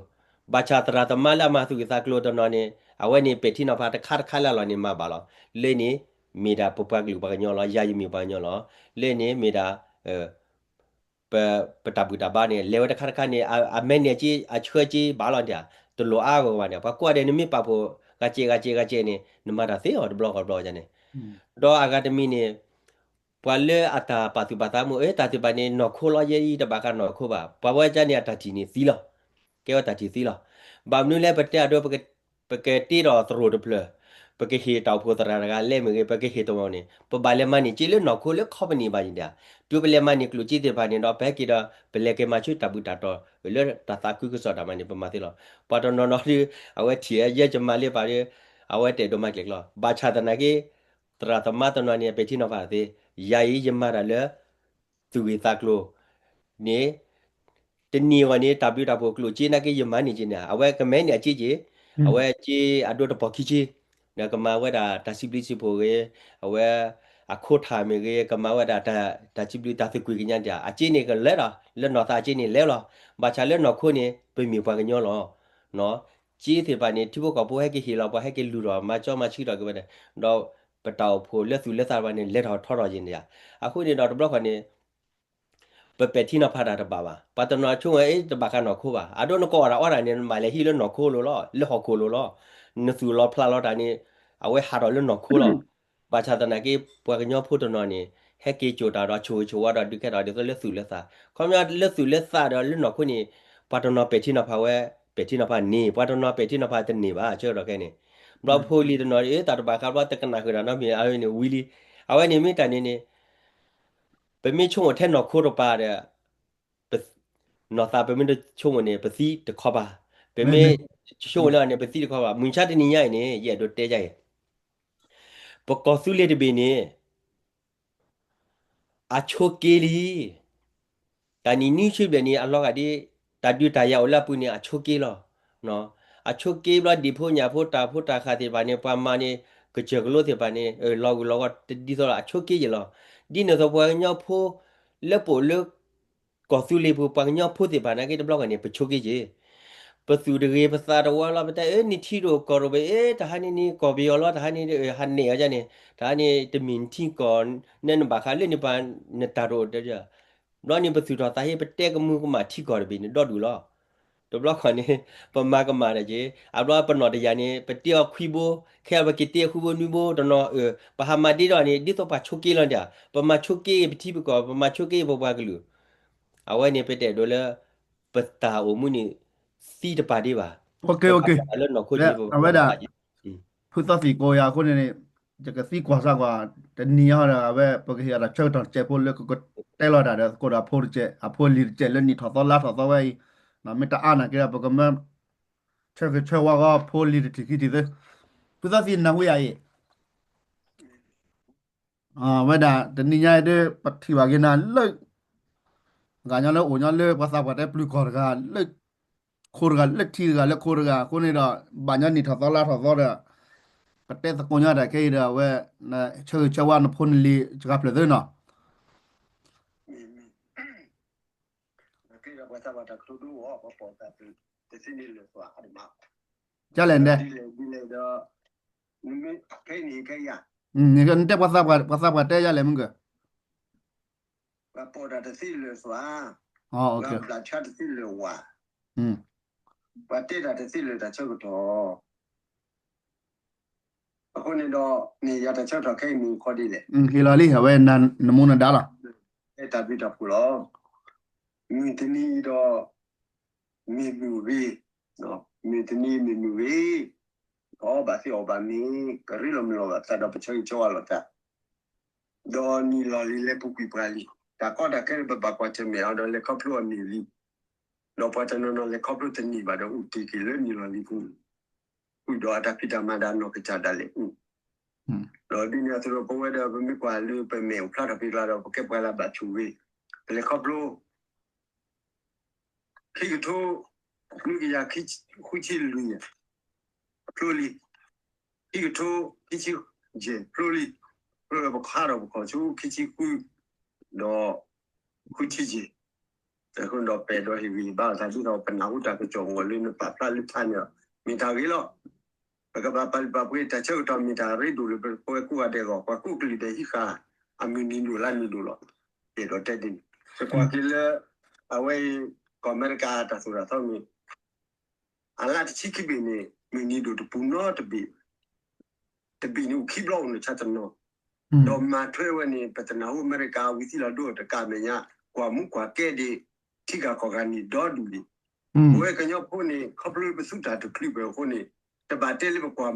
ဘၣ်ဆၣ်သရၣ်သမါလၢအမၤသူၣ်ဂ့ၢ်သးကျိၤတနီၤန့ၣ် အဝဲန့ၣ်ပဲာ်ထံနီၤဖးတခါတခါလၢအလီၢ်န့ၣ်မၤဘၣ်လီၤ. လၢန့ၣ် မ့ၢ်ဒၣ်ပပှၤကလုာ်ပှၤကညီလီၤ. ယၤယမ့ၢ်ပှၤကညီလီၤ. လၢန့ၣ်မ့ၢ်ဒၣ် ပ ပတၢ်ဘူၣ်တၢ်ဘါန့ၣ် လဲၤဝဲတခါတခါန့ၣ် အ အမဲာ်န့ၣ်အက့ အဆှၢက့ဘၣ်လီၤန့ၣ် တလိၣ်အါဂီၢ်ဘၣ်န့ၣ် ပှၤကိးဂၤဒဲးန့ၣ်မ့ၢ်ပာ်ဖှိၣ် ဂၤကဲးဂၤကဲးဂၤကဲးန့ၣ် နမၤတၢ်သ့အီၤတဘျီဃီတဘျီန့ၣ် ဒီးအဂၤတမံၤန့ၣ် ပှၤလၢအတၢ်ပာ်သူၣ်ပာ်သးမုၢ် အတၢ်သ့ၣ်တဖၣ်န့ၣ် နီၢ်ခိလီၤ ယဲအံၤတဘၣ်ဃးနီၢ်ခိဘၣ် ပှၤဝဲဒၣ်န့ၣ် အတၢ်ထံၣ်န့ၣ်သံလီၤ. ကဲဝဲတၢ်ထံၣ်သံလီၤ. ဘၣ်မနုၤလဲၣ် ပတဲအဒိ ပကတ့ထီၣ်သရိာ်တဖျၢၣ်, ပကဟ့ၣ်တၢ်အိၣ်ဖှိၣ်သရၣ်တဂၤလဲၣ်မ့ၢ်ဂ့ၤ, ပကဟ့ၣ်တဝီန့ၣ် ပဘၣ်လဲၤမၤန့ၢ်က့လၢနီၢ်ခိလၢ company ဘၣ်ယံၤဒၣ်, တုၤပလဲၤမၤန့ၢ်ကျိၣ်စ့သ့ၣ်တဖၣ်န့ၣ်ဒီး ပဟဲက့ၤဒီး ပလဲၤက့ၤမၤဆူတၢ်ဘူၣ်တၢ်တီၤ လၢတၢ်သးခုကစီၣ်တၢ်မၤန့ၣ် ပမၤသ့လီၤ. ပှၤတနီၤနီၤဒီး အဝဲထံၣ်ယဲယမၤလၢပာ်ဒီး အဝဲတအဲၣ်ဒိးမၤကျဲၤကျီ, ဘၣ်ဆၣ်သနာ်က့ သရၣ်သမါတနီၤန့ၣ် ပဲာ်ထံနီၤဖးသ့, ယၤအံၤယမၤတၢ်လၢ သူၣ်ဂ့ၢ်သးကျိၤန့ၣ် တနံၤအဂီၢ်န့ၣ် တၢ်ဘျုးတၢ်ဖှိၣ်ကျိၣ်စ့နာ်က့ ယမၤန့ၢ်က့န့ၣ် အဝဲကမဲန့ၢ်အစ့က့ၤ, အဝဲစ့အဒိတပီၢ်ခံစ့, ကမၤဝဲဒၣ်တၢ်စံးဘျုးစံးဖှိၣ်ဂ့ၤ, အဝဲအခိၣ်ထၣ်မ့ၢ်ဂ့ၤ, ကမၤဝဲဒၣ်တၢ်စံးဘျုးတၢ်သကွံာ်ကညါန့ၣ် အစ့န့ၣ်ကလဲၤဒီး လၢနီၢ်သးအစ့န့ၣ်လဲၤလီၤ. ဘၣ်ဆၣ်လၢနီၢ်ခိန့ၣ် ပမ့ၢ်ပှၤကညီလီၤ. စ့သ့ၣ်တဖၣ်န့ၣ် ထံဖိကီၢ်ဖိဟဲက့ၤဟ့ၣ်လီၤပှၤ ဟဲက့ၤလူၤထီၣ် မၤကၠီမၤဆှံထီၣ်က့ၤဝဲဒၣ်, ဒီးပတၢ်အိၣ်ဖှိၣ်လၢသူၣ်လၢသးတဖၣ်န့ၣ် လဲၤထီၣ်ထီထီၣ်က့ၤန့ၣ်ဧါ. အဃိန့ၣ်ဒီးတဘျီဃီန့ၣ် ပပဲာ်ထံနီၤဖးတၢ်တဘၣ်ဘၣ်. ပှၤတနီၤဆိကမိၣ် အ့ တဘၣ်ဃးနီၢ်ခိဘၣ်. အဒိနကအီၣ်တၢ်အီတၢ်န့ၣ် နဘၣ်လဲၤဟံးလၢနီၢ်ခိလိၤလီၤ, လၢဟီၣ်ခိၣ်လိၤလီၤ. နသူၣ်လီၤဖျးလီၤတၢ်န့ၣ် အဝဲဟးထီၣ်လၢနီၢ်ခိလီၤ. ဘၣ်ဆၣ်သနာ်က့ ပှၤကညီဖိတနီၤန့ၣ် ဟဲက့ၤစိာ်တၢ်ဒီးဆိၣ်ဂ့ၤဆိၣ်ဝါဒီးဒုးကဲထီၣ်ဒ်သိးလၢသူၣ်လၢသး. ခီပညီလၢသူၣ်လၢသးဒီးလၢနီၢ်ခိန့ၣ် ပှၤတနီၤပဲာ်ထံနီၤဖးဝဲ ပဲာ်ထံနီၤဖးန့ၢ်, ပှၤတနီၤပဲာ်ထံနီၤဖးတန့ၢ်ဘၣ် ဆၢကတီၢ်ခဲအံၤန့ၣ်. ဘျီဖိလံၤတနီၤ အ့ တၢ်တဘၣ်ဃးဘျီ တကနၣ်ဃုာ်တၢ်နီတမံၤ အဝဲန့ၣ်ဝံၤလံ. အဝဲန့ၣ်မ့ၢ်တၢ်န့ၣ်န့ၣ် ပမ့ၢ်ဆိကမိၣ်ထဲနီၢ်ခိတပၤဒီး နီၢ်သးပမ့ၢ်တဆိကမိၣ်န့ၣ် ပသံတခီပၤ, ပမ့ၢ်ဆိကမိၣ်လၢအီၤန့ၣ် ပသံတခီပၤ. မုၢ်ဆါတနံၤညါအံၤန့ၣ် ယအဲၣ်ဒိးတဲဒ်အံၤ, ပကီၢ်သူလ့ၤတဘ့ၣ်န့ၣ် အဆိးက့လံ. တၢ်နံၣ်နွံဆံဘျဲၣ်န့ၣ် အလီၤဂာ်ဒ် တၢ်ဒုးတၢ်ယၤအိၣ်လၢအပူၤန့ၣ် အဆိးက့လီၤ. အဆိးက့ဘျီ ဒံၣ်ဖိညၣ်ဖိတၢ်ဖိတၢ်ဃၢ်သ့ၣ်တဖၣ်န့ၣ် ပှၤမၤန့ၣ် ကစၢၢ်ကလိသ့ၣ်တဖၣ်န့ၣ် လီၤဂုာ်လီၤဂီၤတဒ်သိးလီၤ အဆိးက့ယဲၢ်လီၤ. ဒ်န့ၣ်အသိးပှၤကညီဖိ လၢပအိၣ်လၢ ကီၢ်သူလ့ၤပူၤ ပှၤကညီဖိသ့ၣ်တဖၣ်နာ်က့တဘျီဂီၢ်န့ၣ် ပဆိးက့ယဲၢ် ပသူၣ်တဂ့ၤပသးတဝါလီၤ ပတဲအၢနထံတအိၣ်ကီၢ်တအိၣ်ဘၣ် အ့ တဟါန့ၣ်န့ၣ် ကီၢ်ပယီၤလီၤ တဟါန့ၣ် ဟးနဲၣ်အီၤဒ်န့ၣ် တဟါန့ၣ် တမ့ၢ်နထံကီၢ် နဲနဘၣ်ဃးလၢန့ၣ်ပှၤ နတၢ်တအိၣ်တ ဘျီန့ၣ် ပသူၣ်ထီၣ်သးဟ့ ပတဲကမူကမၣ်ထံကီၢ်တဘ့ၣ်န့ၣ် ဒီဒူၣ်လီၤ. တဘျီဃီန့ၣ် ပမၤကမၣ်တၢ်က့ၤ အဘျီပနီၢ်တယၤန့ၣ် ပတ့အီၤခွံဘိ ခဲအံၤပက့ၤတ့ခွံဘိနွံဘိတနီၤ ပဟးမၤဒ့ဒီးန့ၣ် ဒ်သိးပှၤဆိးက့လီၤန့ၣ် ပမၤဆိးက့ပထံပကီၢ် ပမၤဆိးက့ပပှၤကလုာ် အဝဲန့ၣ် ပတအဲၣ်ဒိးလၢ ပတၢ်အိၣ်မူန့ၣ် သံတပၤဒံးဘၣ်. ပဘၣ်ဃးလၢနီၢ်ခိတၢ် အဝဲဒၣ် ဖုသီသံၣ်ကိးယၤအဃိန့ၣ် ယကသံကွၢ်စၢ်ကွၢ် တနံၤညါဒီး အဝဲပကဟ့ၣ်အတၢ်ဆၢကတီၢ်တစဲးဖိလၢကကတဲလီၤတၢ်ဒီး သကိးဒီးဖိတစဲး အဖိအလံၤတစဲးလၢနံၣ်ထီၣ်သီလါထီၣ်သီဝဲအံၤ မ့ၢ်တအါနာ်က့ဒီး ပကမၢ ဆၢဂ့ၤဆၢဝါဃီဖိလံၤတထံၣ်ခံထံၣ်သ့. ဖုသီသံၣ်နၢ်ဟူယၤအံၤ ဝဲဒၣ်တနံၤညါအံၤဒီး ပထံၣ်ဘၣ်က့ၤနၤလၢ ဂၤညီလၢအိၣ်ညီလၢပှၤသးပှၢ်တဲပျုၤကီၢ်တဂၤ လၢ ခိတဂၤလၢထံတဂၤလၢခိတဂၤ အဃိန့ၣ်ဒီး ဘၣ်ညီနံၣ်ထီၣ်သီလါထီၣ်သီဒီး ပတဲသကိးညီတၢ်ခဲအံၤဒီး အဝဲ ဆၢဂ့ၤဆၢဝါနဖိနလံၤစှၤဖျၢၣ်သ့နီၤ. နတဲပှၤသးပှၢ်တဲယၤလဲၣ်မုၢ်က ပှၤပိာ်တၢ်တသ့လၢာ်စွာ, ပှၤဘျးဆါတသ့လၢာ်ဝၤ, ပှၤတဲတၢ်တသ့လၢာ်တၢ်ဆၢကတီၢ်, အဃိန့ၣ်ဒီး မ့ၢ်ယၤတၢ်ဆၢကတီၢ်ခဲအံၤမ့ၢ်ခီဒ်လဲၣ်, ဟ့ၣ်လီၤလံ အဝဲနမူနဒါလီၤ, အဲၣ်တၢ်ဘျုးတၢ်ဖှိၣ်လီၤ, မုၢ်တနံၤအံၤဒီး မ့ၢ်မုၢ်ဂ့ၤ, မုၢ်တနံၤမ့ၢ်မုၢ်ဂ့ၤ, အီၣ်ဘၣ်သ့အီၣ်ဘၣ်မ့ၤ, ကရ့လိာ်မုာ်လိာ်ဘၣ်သးဒီး ပဆၢဂ့ၤဆၢဝါလိာ်သး ဒီးနံၣ်လီၤလံၤလဲၤပူၤကွံာ်ပှၤလံ, တၢ်ကီတၢ်ခဲပဘၣ်ကွၢ်ဆၢၣ်မဲာ်အီၤဒီးလဲၤခီဖျိအီၤန့ၢ်လံ, ဒီးပှၤတနီၤနီၤလဲၤခီဖျိတန့ၢ်ဘၣ်ဒီးအိၣ်တ့ၢ်က့ၤလၢနံၣ်လီၤလံၤပူၤ, ဃုာ်ဒီးအတၢ်ဖံးတၢ်မၤဒီးနီၢ်ကစၢ်ဒၣ်လဲာ်အိၣ်, ဒီးဒ်န့ၣ်အသိးဒီးပဝဲဒီးပမ့ၢ်ကွၢ်လၢပမဲာ်အိၣ်ဖျါထီၣ်က့ၤကျါဒီး ပကဲပှၤလၢဘၣ်ဆိၣ်ဂ့ၤ, ပလဲၤခီဖျိ ခံကထိ နွံကယၤဃုဆံလွံၢ် ဖျိလံ, ခံကထိ ခံဆံယဲၢ် ဖျိလံ, ခီဖျိလၢပခါဒီးပခီၣ်ဆူခံဆံဃု ဒီး ဃုဆံယဲၢ် အဃိဒီးပအဲၣ်ဒိးဟ့ၣ်ဂံၢ်ဘါအီၤတၢ်ဒ်သိး ပနၢ်ဟူတၢ်ကစီၣ်အဂီၢ်လၢနပာ်ဖျါလၢဖျါန့ၣ်လီၤ. မ့ၢ်တၢ်ဂ့ၤလီၤ. ပကဘၣ်ပာ်လုၢ်ပာ်ပှ့ၤတၢ်ဆၢကတီၢ် မ့ၢ်တၢ်ရ့ဒိၣ်လၢပဝဲကိးဂၤဒဲးအဂီၢ် ပှၤကိးကလုာ်ဒဲးဟံးဃာ် အမုၢ်နံၤဒိၣ်လါနံၤဒိၣ်လီၤ. အဲၣ်ဒိးတဲဒ်န့ၣ် ပကွၢ်က့ၤလၢ အဝဲအံၤ ကီၢ်အမဲရကၤတၢ်သိၣ်တၢ်သီမ့ၢ် အလါတဆံခံဘ့ၣ်န့ၣ် မုၢ်နံၤဒိၣ်တပူၤနီတဘ့ၣ်, တဘ့ၣ်န့ၣ်အိၣ်ခံဘျီအိၣ်နီၢ်ဆါတနီၤ, ဒီးမၤထွဲဝဲန့ၣ် ပတနၢ်ဟူအမဲရကၤဝံၤသံလီၤဒိၣ်တကးမဲာ်ညါ ကွၢ်မူကွၢ်ကဲဒံး ထံဂၤကီၢ်ဂၤနံၣ်ဒီဒူၣ်ဒံး, ပဝဲကညီဖိန့ၣ် ခီဖျိလၢပသူတၢ်တချုးဖျၢၣ်အဃိန့ၣ် တဘၣ်တဲလၢပကွၢ်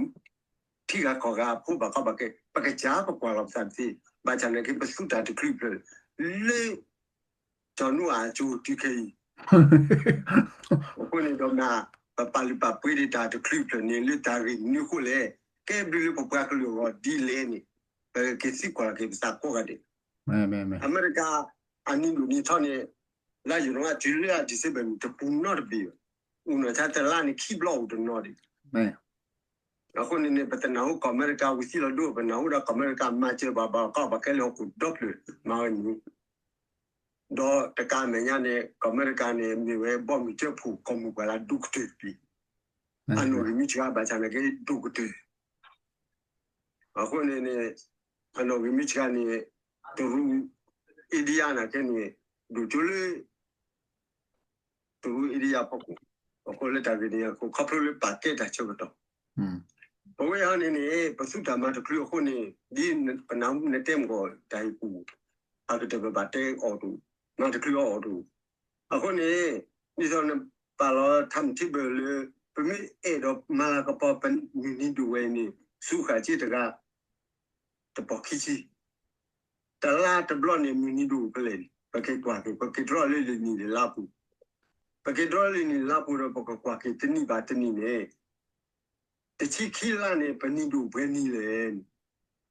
ထံဂၤကီၢ်ဂၤအဖိဘၣ်ကီဘၣ်ခဲ ပကစၢ်ပကွၢ်လီၤပသးတသ့, ဘၣ်ဆၣ်နာ်က့ ပသူတၢ်တချုးဖျၢၣ် လၢ စီၤနိအၤအစိၤတုၤခဲအံၤ, အဃိန့ၣ်ဒီးမ့ၢ် ပပာ်လုၢ်ပာ်ပှ့ၤဒံးတၢ်တချုးဖျၢၣ်န့ၣ် လၢတၢ်ဂ့ၢ်မနုၤအဃိလဲၣ်, ကဲဘျုးလၢပပှၤကလုာ်အဂီၢ်ဒ်လဲၣ်န့ၣ် ပက့ၤသံကွၢ်က့ၤပသးကိးဂၤဒဲး, အမဲရကၤ အနံၤဒိၣ်နံၤထီန့ၣ် လါယနူၤအါရံၤတုၤလၢအ December န့ၣ် တပူၤနီတဘ့ၣ်ဘၣ်, အိၣ်နီၢ်ဆါတလါန့ၣ် ခံဘျီအိၣ်တနီၤဒံး အဃိန့ၣ်န့ၣ် ပတနၢ်ဟူကီၢ်အမဲရကၤဝံၤသံလီၤဒိၣ်, ပနၢ်ဟူဒီးကီၢ်အမဲရကၤမၤစၢၤပှၤဘၣ်ကီဘၣ်ခဲလၢဟီၣ်ခိၣ်ဒီဖျၢၣ်မၤဝဲန့ၣ်, ဒီးတကးမဲာ်ညါန့ၣ် ကီၢ်အမဲရကၤန့ၣ် မ့ၢ်ဝဲဘီမုၢ်စၢဖှိၣ်ကီၢ်မုၢ်ပှၢ်လၢဒိၣ်ကတၢၢ်တဘ့ၣ်, အနီၣ်ဂံၢ်မံဆှါဘၣ်ဆၣ်နာ်က့ဒိၣ်ကတၢၢ်, အဃိန့ၣ်န့ၣ် အနီၣ်ဂံၢ်မံဆှါန့ၣ် တရူး India နာ်က့န့ၣ် ဒိၣ်ကၠိလၢ တရူး India ဖီခိၣ်, အဃိလၢတၢ်ဂ့ၢ်န့ၣ်အဃိ ခီဖျိလၢပာ်ကဲတၢ်ဆၢကတီၢ်, ပဝဲဟီန့ၣ်န့ၣ် ပသူတၢ်မၤတချုးအဃိန့ၣ် ဒ်ပနၢ်ဟူနတဲမ့ၢ်ကီးတၢ်ဟ့ၣ်ကူၣ် အကတၢၢ်ပဘၣ်တဲအီၤတအိၣ်, မၤတချုးအီၤတအိၣ်, အဃိန့ၣ် ဒ်သိးနပာ်လီၤ timetable လၢ ပမ့ၢ်အဲၣ်ဒိးမၤလၤကပီၤပမုၢ်နံၤဒိၣ်ဝဲအံၤန့ၣ် ဆူဃာ်က့တဂၤ တပီၢ်ခံဆံ, တလါတဘျီန့ၣ် မုၢ်နံၤဒိၣ်ဖဲလဲၣ်န့ၣ် ပက့ၤကွၢ်က့ၤ ပက့ၤတြီလၢလံာ်နံၣ်လါပူၤ, ပက့ၤတြီလၢလံာ်နံၣ်လါပူၤဒီး ပကကွၢ်က့ၤတနံၣ်ဘၣ်တနံၣ်န့ၣ် တဆံခံလါန့ၣ် ပနံၤဒိၣ်ပှဲၤနံၤလဲၣ်န့ၣ်,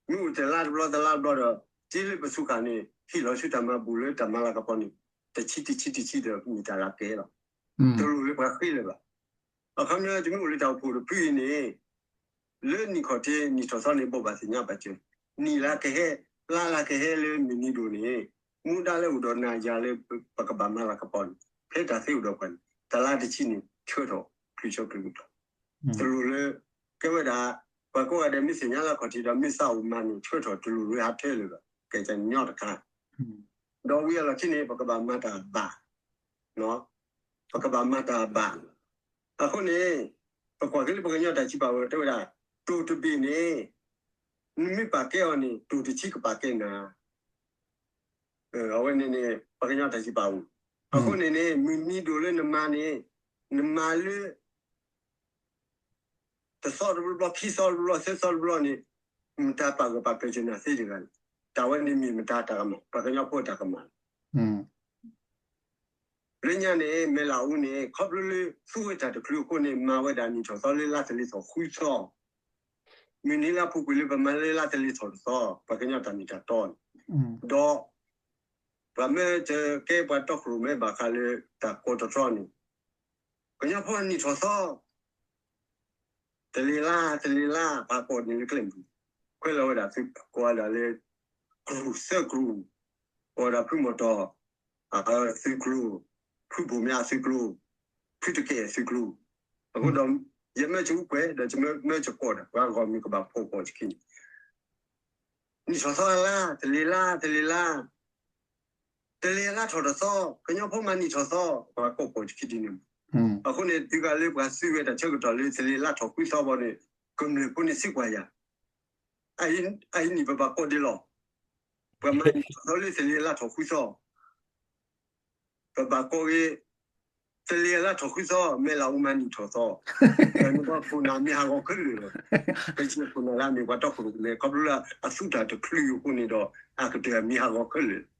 မ့ၢ်အိၣ်တလါတဘျီတလါတဘျီဒီး က့လၢပဆူၣ်ဃာ်န့ၣ် ဟ့ၣ်လီၤဆူတၢ်မၤဘူၣ်လၢတၢ်မၤလၤကပီၤန့ၣ် တဆံတဆံတဆံဒီးမ့ၢ်တၢ်လၢကဲလီၤ, တလိၣ်လၢပှၤဃ့လၢၤဘၣ်. အခီပညီ တမ့ၢ်အိၣ်လၢတၢ်အိၣ်ဖှိၣ်တဖုအံၤန့ၣ် လၢနံၣ်ခီၣ်ထံးနံၣ်ထီၣ်သီန့ၣ် ဘိးဘၣ်သ့ၣ်ညါဘၣ်စၢၤ, နံၣ်လၢကဟဲ လါလၢကဟဲလၢမုၢ်နံၤဒိၣ်န့ၣ် မူဒါလၢအိၣ်ဒီးနၤယၤလၢပကဘၣ်မၤလၤကပီၤန့ၣ် ဖဲတၢ်သ့အိၣ်ဒီးပှၤန့ၣ် တလါတဆံန့ၣ် ဆှၢထီၣ်ချုးဆၢချုးကတီၢ်, တလိၣ်လၢ ကဲဝဲဒၣ် ပှၤကိးဂၤဒဲးမ့ၢ်သ့ၣ်ညါလၢခီၣ်ထံးဒီးမ့ၢ်သးအိၣ်မၤန့ၣ် ဆှၢထီၣ်တလိၣ်လၢဟးထၢလၢၤဘၣ် ကဲကညီတခါ ဒီးဝံၤအလီၢ်ခံန့ၣ် ပကဘၣ်မၤတၢ်ဘၣ်, ပကဘၣ်မၤတၢ်ဘၣ်. အဃိန့ၣ် ပကွၢ်က့ၤလၢပကညီတၢ်စံးပာ်ဝဲတဲဝဲဒၣ် တိၢ်တဘ့ၣ်န့ၣ် နမ့ၢ်ပာ်ကဲအီၤန့ၣ် တိၢ်တဆံကပာ်ကဲနၤ, အဝဲန့ၣ်န့ၣ် ပှၤကညီတၢ်စံးပာ်အိၣ်, အဃိန့ၣ်န့ၣ် မုၢ်နံၤဒိၣ်လၢနမၤန့ၣ် နမၤလၢ တသီတဘျီဘျီ ခံသီတဘျီဘျီ သၢသီတဘျီန့ၣ် မတၤပာ်ဂၢၢ်ပာ်ကျၢၤက့ၤနၤသ့တဂၤန့ၣ် တၢ်ဝဲန့ၣ်မ့ၢ်မတၤတၢ်ကမၣ် ပှၤကညီဖိတၢ်ကမၣ်လီၤ. လၢညါန့ၣ် မဲၢ်လးအူန့ၣ် ခီဖျိလၢသူဝဲတၢ်တချုးအဃိန့ၣ် မၤဝဲဒၣ်နံၣ်ထီၣ်သီလၢလါသလ့ၤထီၣ်ဃုသီ, မုၢ်နံၤလါပူၤကွံာ်လၢပမၤလၢလါသလ့ၤထီၣ်တသီ ပှၤကညီတၢ်မ့ၢ်တၢ်တီန့ၣ်, ဒီး ပှၤမၢတကဲပှၤတီခိၣ်ရိၣ်မဲဘၣ်ဃးလၢတၢ်ကိးတတြီန့ၣ် ကညီဖိနံၣ်ထီၣ်သီ သလ့ၤလါ သလ့ၤလါ ပှၤကိးန့ၣ်လၢကျဲမုၢ် ခွဲးလီၤဝဲဒၣ်သုးကိးဝဲဒၣ်လၢ ကရူၢ်သၢကရူၢ်, ကိးဝဲဒၣ်ဖုမီၢ်တီၢ် သုးကျိၤ, ဖုဘိၣ်မၠးသုးကျိၤ, ဖုတကဲၣ်သုးကျိၤ, အဃိဒီး ယမၢကၠူကွဲး ဒီးယမၢကၠူကိးဒီး ပှၤဂီၢ်မုၢ်ကဘၣ်ဖှိၣ်ကိာ်တခံန့ၣ် နံၣ်ထီၣ်သီလါ သလ့ၤလါ သလ့ၤလါ သလ့ၤလါထီၣ်တသီ ကညီဖိမၤနံၣ်ထီၣ်သီ ပှၤကိးကိာ်တခံဒ်န့ၣ်မး. အဃိန့ၣ် တုၤကးလၢပှၤသုးဝဲတၢ်ဆၢကတီၢ်လၢ သလ့ၤလါထီၣ်ဃုသီဘီန့ၣ် ကမျၢၢ်ဖိန့ၣ်သံကွၢ်ယၤ အအံၤန့ၣ်ပဘၣ်ကိးဒ်လဲၣ်, ပှၤမၤနံၣ်ထီၣ်သီလၢသလ့ၤလါထီၣ်ဃုသီ ပဘၣ်ကိးဂ့ၤ သလ့ၤလါထီၣ်ဃုသီ မဲၢ်လးအူမၤနံၣ်ထီၣ်သီ, ပှၤခိၣ်နၢ်မ့ၢ်ဟးဂီၤခဲလၢာ်လီၤ. ပခိၣ်နၢ်လၢအမ့ၢ်ပှၤတီခိၣ်ရိၣ်မဲ ခီဖျိလၢအသူတၢ်တချုးအဃိန့ၣ်ဒီး အကတၢၢ်မ့ၢ်ဟးဂီၤခဲလၢာ်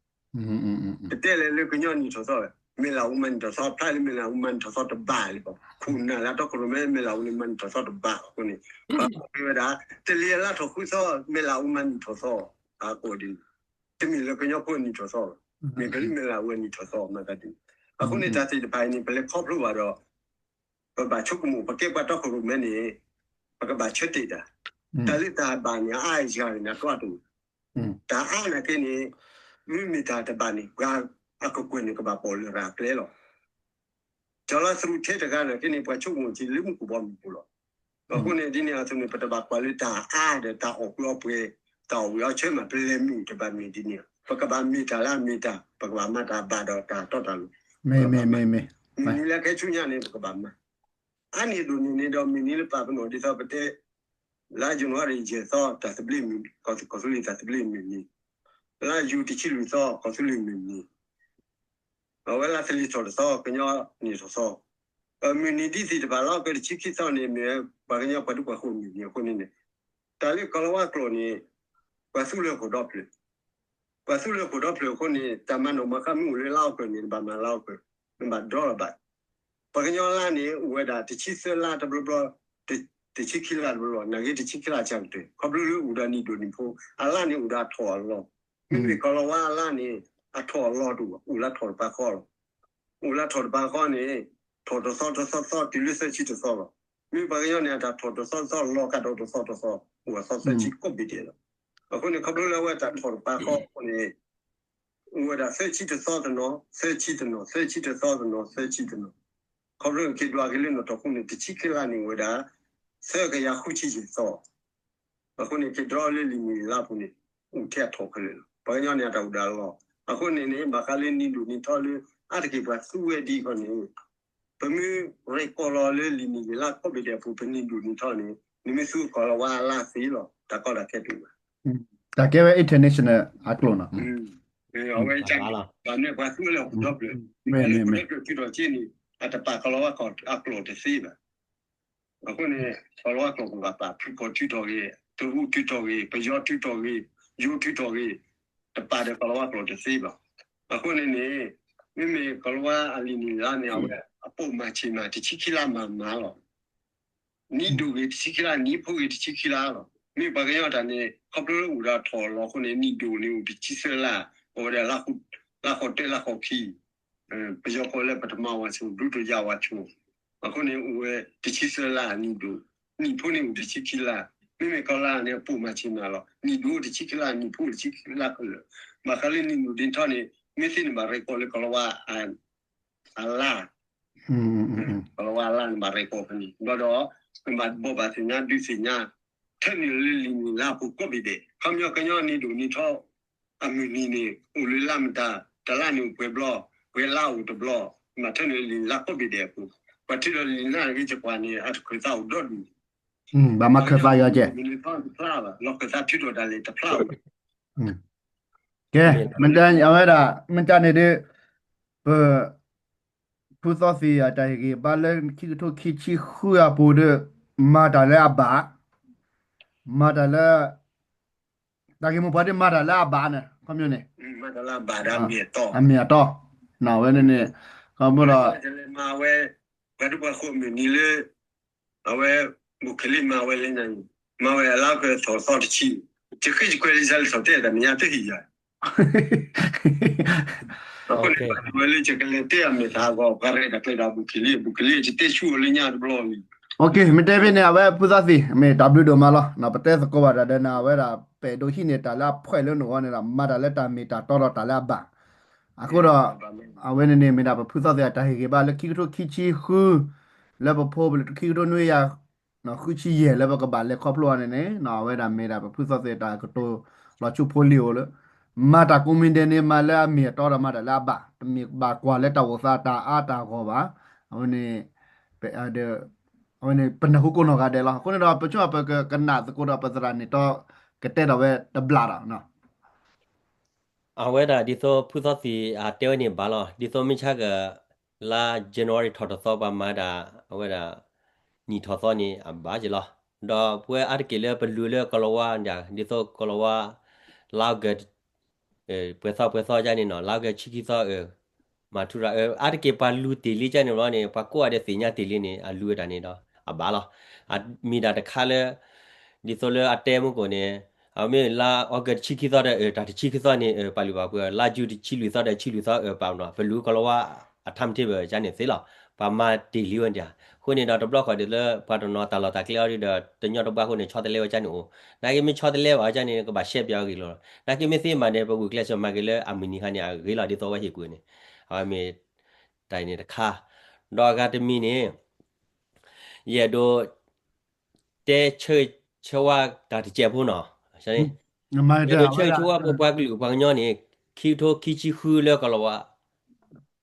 ပတဲလဲၣ်လၢကညီနံၣ်ထီၣ်သီ, မဲၢ်လးအူမၤနံၣ်ထီၣ်သီ ဖျါလၢမဲၢ်လးအူမၤနံၣ်ထီၣ်သီတဘၣ်လၢၤဘၣ်. ခိၣ်နၢ်လၢအတီခိၣ်ရိၣ်မဲ မဲၢ်လးအူန့ၣ်မၤနံၣ်ထီၣ်သီတဘၣ်အဃိန့ၣ် ပှၤကိးဝဲဒၣ် သလ့ၤလါထီၣ်ဃုသီ မဲၢ်လးအူမၤနံၣ်ထီၣ်သီ အကိးဒ်န့ၣ် တမ့ၢ်လၢကညီဖိနံၣ်ထီၣ်သီဘၣ်, မ့ၢ်ကလံၤမဲၢ်လးအူအနံၣ်ထီၣ်သီမၤသးဒ်န့ၣ်. အဃိန့ၣ်တၢ်သ့ၣ်တဖၣ်အံၤန့ၣ် ပလဲၤခီဖျိဘၣ်ဒီး ပဘၣ်ဆိကမိၣ် ပကဲပှၤတီခိၣ်ရိၣ်မဲန့ၣ် ပကဘၣ်ဆၢတဲာ်တၢ်, တၢ်လၢတၢ်ဘၣ်န့ၣ် အါယၤန့ၣ် အကျိၤတအိၣ်, တၢ်အါနာ်က့န့ၣ် မ့မ့ၢ်တၢ်တဘၣ်န့ၣ် ပှၤအကကွဲၢ်န့ၣ်ကဘၣ်ပိာ်လၢရၤကျဲလီၤ. ကၠီလါသရူးထဲတဂၤနာ်က့န့ၣ် ပှၤဆိကမိၣ်က့ၤလၢမူခိၣ်ဘီမုၢ်ပူၤလီၤ. အဃိန့ၣ်ဒ်န့ၣ်အသိးန့ၣ် ပတဘၣ်ကွၢ်လၢတၢ်အါဒီးတၢ်အီၣ်ကွံအီပှဲၤ တၢ်အီၣ်ဝံၤအီဆၢမး ပလဲၤမ့ၢ်တဘၣ်မ့ၢ်ဒ်န့ၣ် ပကဘၣ်မ့ၢ်တၢ်လၢအမ့ၢ်တၢ် ပကဘၣ်မၤတၢ်ဘၣ်ဒီးတၢ်တီတၢ်လိၤ မ့ၢ်မ့ၢ်မ့ၢ်မ့ၢ် မုၢ်နံၤလၢခဲဆူညါန့ၣ် ပကဘၣ်မၤ အါန့ၢ်ဒိၣ်န့ၢ်န့ၣ်ဒီးမုၢ်နံၤလၢပာ်ပနီၣ်ဒ်သိးပတဲ လါယနူၤအါရံၤယဲၢ်သီ တၢ်သဘျ့မုၢ် ကီၢ်သူလ့ၤတၢ်သဘျ့မုၢ်နံၤ, လါယူၤတဆံလွံၢ်သီ ကီၢ်သူလ့ၤမုၢ်နံၤ, အဝဲလါသလံၤထီၣ်တသီ ကညီနံၣ်ထီၣ်သီ, မုၢ်နံၤဒ်သိးတဖၣ်လၢအီၣ်ကဲတဆံခံသီန့ၣ် မ့ၢ်ပှၤကညီပှၤဒူပှၤဃိၣ်မုၢ်နံၤအဃိန့ၣ်န့ၣ်, တၢ်လၢကီၢ်လီၤဝါကျိာ်န့ၣ် ပှၤသူလၢဟီၣ်ခိၣ်ဒီဖျၢၣ် ပှၤသူလၢဟီၣ်ခိၣ်ဒီဖျၢၣ်အဃိန့ၣ် တၢ်မၤနီၣ်မၤဃါမ့ၢ်အိၣ်လၢလါအီကူးန့ၣ် နဘၣ်မၤလါအီကူး, နဘၣ်ဒိလီၤဘၣ်. ပှၤကညီလါန့ၣ် အိၣ်ဝဲဒၣ်တဆံသၢလါတဘျီဘျီ, တဆံခံလါတဘျီဘျီ, နာ်က့တဆံခံလါဆၢကတၢၢ် ခီဖျိလၢအိၣ်ဒီးနံၣ်ဒိၣ်နံၣ်ဖိ, အလါန့ၣ်အိၣ်ဒီးအထီၣ်အလီၤ. မ့မ့ၢ်ကီၢ်လီၤဝါအလါန့ၣ် အထီၣ်အလီၤတအိၣ်ဘၣ်, အိၣ်လၢထီၣ်တပၤဃီလီၤ. အိၣ်လၢထီၣ်တပၤဃီန့ၣ် ထီၣ်တသီတသီသီတုၤလၢသၢဆံတသီလီၤ. မ့ၢ်ပှၤကညီန့ၣ် အတၢ်ထီၣ်တသီတသီလီၤကဒီးတသီတသီ, အိၣ်အသီသၢဆံကိးဘ့ၣ်ဒဲးလီၤ. အဃိန့ၣ် ခီဖျိလၢအဝဲတၢ်ထီၣ်တပၤဃီအဃိန့ၣ် အိၣ်ဝဲဒၣ်သၢဆံတသီတနီၤ, သၢဆံတနီၤ, သၢဆံတသီတနီၤ, သၢဆံတနီၤ, ခီဖျိက့ၤဒွးက့ၤလၢနီၣ်တီၢ်ခိၣ်န့ၣ် တဆံခံလါန့ၣ်အိၣ်ဝဲဒၣ် သၢကယၤဃုဆံယဲၢ်သီ. အဃိန့ၣ် က့ၤဒြီလၢလံာ်မုၢ်လါပူၤန့ၣ် အိၣ်ထဲအထီၣ်ခဲလၢာ်လီၤ. ပှၤကညီန့ၣ် အတၢ်အိၣ်ဒၣ်လီၤ. အဃိန့ၣ်န့ၣ် ဘၣ်ဃးလၢနံၣ်ဒိၣ်နံၣ်ထီလၢ အါတက့ၢ်ပှၤသူဝဲဒ်အံၤခီန့ၣ် ပမ့ၢ်ရဲၣ်ကီၢ်လီၤလၢလံာ်မုၢ်လါကိးဘ့ၣ်ဒဲးအပူၤ ပနံၣ်ဒိၣ်နံၣ်ထီန့ၣ် နမ့ၢ်သူကီၢ်လီၤဝါအလါသ့လီၤ. တၢ်ကီတၢ်ခဲတအိၣ်ဘၣ်. တၢ်ကဲဝဲ international အကျိာ်နီၤ. အဝဲ ဘၣ်န့ၣ်ပှၤသူလၢဟီၣ်ခိၣ်ဒီဖျၢၣ် ဟီၣ်ခိၣ်ဒီဖျၢၣ်ထုးထီၣ်က့န့ၣ် အတပာ်ကီၢ်လီၤဝါအကျိာ်တသ့ဘၣ်. အဃိန့ၣ် ကီၢ်လီၤဝါကျိာ်ပူၤဘၣ်ပာ် ဖုၣ်ကီၢ်ထုးထီၣ်ဂ့ၤ, တရူးထုးထီၣ်ဂ့ၤ, ပယီၤထုးထီၣ်ဂ့ၤ, ယိၤထုးထီၣ်ဂ့ၤ, တပာ်ဒီးကီၢ်လီၤဝါကျိာ်တသ့ဘၣ်. အဃိန့ၣ်န့ၣ် မ့မ့ၢ်ကီၢ်လီၤဝါအလံာ်နံၣ်လါန့ၣ် အဝဲအပိာ်မၤဆံးမၤ တဆံခံလါမၤမၤလီၤ. နံၣ်ဒိၣ်ဂ့ၤတဆံခံလါ, နံၣ်ဖိဂ့ၤတဆံခံလါလီၤ. မ့ၢ်ပှၤကညီတၢ်န့ၣ် ခီဖျိလၢအိၣ်ဒီးထီၣ်အလီၢ်အဃိန့ၣ် နံၣ်ဒိၣ်န့ၣ်အိၣ်တဆံသၢလါ, အိၣ်ဝဲဒၣ် လါဃီတၢ လါဃီခံ, ပယီၤကိးလၢပတမၤဝၤဆိ ဒူတယၤဝၤဆိ, အဃိန့ၣ်အိၣ်ဝဲတဆံသၢလါနံၣ်ဒိၣ်, နံၣ်ဖိန့ၣ်အိၣ်တဆံခံလါ. မ့မ့ၢ်ကီၢ်လီၤဝါန့ၣ် အပိာ်မၤဆံးမၤလီၤ. နံၣ်ဒိၣ်တဆံခံလါ, နံၣ်ဖိတဆံခံလါခဲလၢာ်. ဘၣ်ဃးလၢနံၣ်ဒိၣ်နံၣ်ထီန့ၣ် မ့ၢ်သ့န့ၣ်ဘၣ်ရဲၣ်ကီၢ်လၢကီၢ်လီၤဝါ အလါ, ကီၢ်လီၤဝါအလါန့ၣ်ဘၣ်ရဲၣ်ကီၢ်ဖဲန့ၣ် ဘျီဒီး နဘၣ်ဘိးဘၣ်သ့ၣ်ညါဒုးသ့ၣ်ညါ ထဲန့ၣ်လၢလံာ်မုၢ်လါပူၤကိးဘ့ၣ်ဒဲး. ခီပညီကညီနံၣ်ဒိၣ်နံၣ်ထီ အမုၢ်နံၤန့ၣ် အိၣ်လၢလါမတၤ, တလါန့ၣ်အိၣ်ပှဲၤဘျီ, ပှဲၤလါအိၣ်တဘျီ, မ့ၢ်ထဲန့ၣ်လံာ်လါကိးဘ့ၣ်ဒဲးအပူၤ, ပှၤထုးဒီးလံာ်လါန့ၣ်ဂ့ၤ ယကွၢ်န့ၣ် အတခၢၣ်သးအိၣ်ဒီဒူၣ်, ဘၣ်မၤခၢၣ်သးယီၤကဲ, မုၢ်နံၤထီတဖျါဘၣ်, လီၤခၢၣ်သးထုးထီၣ်ဒၣ်လဲာ်တဖျါဘၣ်. ကဲ, မ့ၢ်တၢ်အဝဲဒၣ် မ့ၢ်တၢ်န့ၣ်ဒီး ပ ဖုသီသ့ၣ်အတၢ်ဟ့ၣ်ဂံၢ်ဘါလၢခံကထိခံဆံဃုအပူၤဒီး မၤတၢ်လၢအဘၣ်, မၤတၢ်လၢ တၢ်ဂ့ၢ်မိၢ်ပှၢ်ဒီးမၤတၢ်လၢအဘၣ်န့ၣ် ခီပညီန့ၣ် အမ့ၢ်အတီ, အဝဲန့ၣ်န့ၣ် ခီဖျိဒီး မၤဝဲ ပှၤဒူပှၤဃိၣ်မုၢ်နံၤလၢ အဝဲ ဘူၣ်ခလံမၤဝဲလၢညါန့ၣ် မၤဝဲအလါကထီၣ်သီတဆံ, ယဃ့ယကွဲးလံာ်စၢ်လၢထီၣ်တဲတၢ်မဲာ်ညါတဟ့ၣ်ယၤ, အဃိန့ၣ် ပှၤဝဲလၢယကလဲၤတဲအမဲာ်သၣ်အဂီၢ် ပှၤရဲၣ်တၢ်ကျဲၤတၢ်ဘူၣ်ခလံ, ဘူၣ်ခလံယတဲဆူအီၤလၢညါတဘျီလံ. မ့ၢ်တဲဖဲန့ၣ် အဝဲဖုသီသ့ၣ် မ့ၢ်တၢ်ဘျုးဒိၣ်မးလီၤ. ပတဲသကိးဘၣ်တၢ်ဒီးနၤ အဝဲဒၣ်ပဲၣ်ဒိဟံးန့ၢ်တၢ်လၢအဖှဲးလၢနဂီၢ်န့ၣ်ဒီး မၤတၢ်လၢတၢ်မ့ၢ်တၢ်တီဒီးတၢ်လၢအဘၣ် အဃိဒီး အဝဲန့ၣ်န့ၣ် မ့ၢ်ဒၣ်ပဖုသီသ့ၣ်အတၢ်ဟ့ၣ်ဂံၢ်ဘါလၢခံကထိခံဆံဃု လၢပဖိပလံၤခံကထိနွံကယၤ ဃုဆံယဲၢ်လၢပကဘၣ်လဲၤခီဖျိအီၤန့ၣ်န့ၣ် အဝဲဒၣ်မ့ၢ်ဒၣ်ပဖုသီသ့ၣ်တၢ်ကတိၤလီၤဆူဖိလံၤအိၣ်လၢ မၤတၢ်ကိးမံၤဒဲးန့ၣ် မၤလၢအမ့ၢ်အတီဒီးမၤတၢ်လၢအဘၣ်, တမ့ၢ်ဘၣ်ကွၢ်လၢတၢ်အိၣ်သးတၢ်အါတၢ်ဂီၢ်ဘၣ်. အဝဲန့ၣ် အဝဲန့ၣ်ပနၢ်ဟူကိးနီၢ်ဂၤဒဲးလီၤ. အဃိန့ၣ်ဒီး ပဆိကမိၣ်ပကကနၣ်သကိးဒီးပသရၣ်န့ၣ်တီ ကတဲဒီးဝဲတဘျီဒီး အဝဲဒၣ်ဒ်သိးဖုသီသ့ၣ်အတဲဝဲန့ၣ်ဘၣ်လီၤ. ဒ်သိးမ့ၢ်ဆါက လါ January ထီၣ်တသီပှၤမၤဒၣ် အဝဲဒၣ် နံၣ်ထီၣ်သီန့ၣ် အဘၣ်က့ၤလီၤ. ဒီးပဝဲအါတက့ၢ်လၢပလူၤလၢကီၢ်လီၤဝါဒၣ် ဒ်သိးကီၢ်လီၤဝါ လါအီကူး ပှဲၤသီပှဲၤသီဒ်န့ၣ်နီၤ လါအီကူးဆံခံသီအၢ မၤထူရၤအၢ အါတက့ၢ်ပှၤလူၤတ့ၢ်လံဒ်န့ၣ်ဘျီန့ၣ် ပှၤကိးဂၤဒဲးသ့ၣ်ညါတ့ၢ်လံန့ၣ် အလူၤဝဲဒၣ်န့ၣ်ဒီး အဘၣ်လီၤ. အမ့ၢ်ဒၣ်တခါလၢ ဒ်သိးလၢအတဲမုၢ်ကိၣ်န့ၣ် အမ့ၢ်လါအီကူးတဆံခံသီဒီး တၢ်တဆံခံသီန့ၣ် ပာ်လုၢ်ပာ်ပှ့ၤ လါယူၤတဆံလွံၢ်သီဒီးဆံလွံၢ်သီအၢ ပာ်ပနီၣ် ပလူၤကီၢ်လီၤဝါအထါမ့ၢ်ထံဘၣ်ဒ်န့ၣ်သ့လီၤ. ပှၤမၤတ့ၢ်လံဝဲဒၣ်. အဃိန့ၣ်ဒီးတဘျီဃီဒီးလၢပှၤတနီၤတၢ်လီၢ်တၢ်ကျဲအီၤဒီး တညီတဘၣ်အဃိန့ၣ် ဆီတလဲဝဲကၠၢန့ၣ်အိၣ်, နာ်က့မ့ၢ်ဆီတလဲဘၣ်ကၠၢန့ၣ် ကဘၣ်ရှဲပၠးအီၤဂ့ၤလီၤ. နာ်က့မ့ၢ်သ့မးန့ၣ် ပဂုာ်ကျဲးစၢးမၤက့ၤလၢအမုၢ်နံၤခါန့ၣ် အဂ့ၤလီၤ ဒ်သိးဝဲဟ့ၣ်ကူၣ်န့ၣ်, အဝဲမ့ၢ်တၢ်အံၤန့ၣ်တခါ, ဒီးအဂၤတမံၤန့ၣ် ယအဲၣ်ဒိး တဲဆၢဂ့ၤဆၢဝါတၢ်တစဲးဖိနီၤ, ယအဲၣ်ဒိးဆၢဂ့ၤဆၢဝါပပှၤကလုာ်ပှၤကညီန့ၣ် ခံကထိခံဆံဃုလၢကီၢ်လီၤဝါ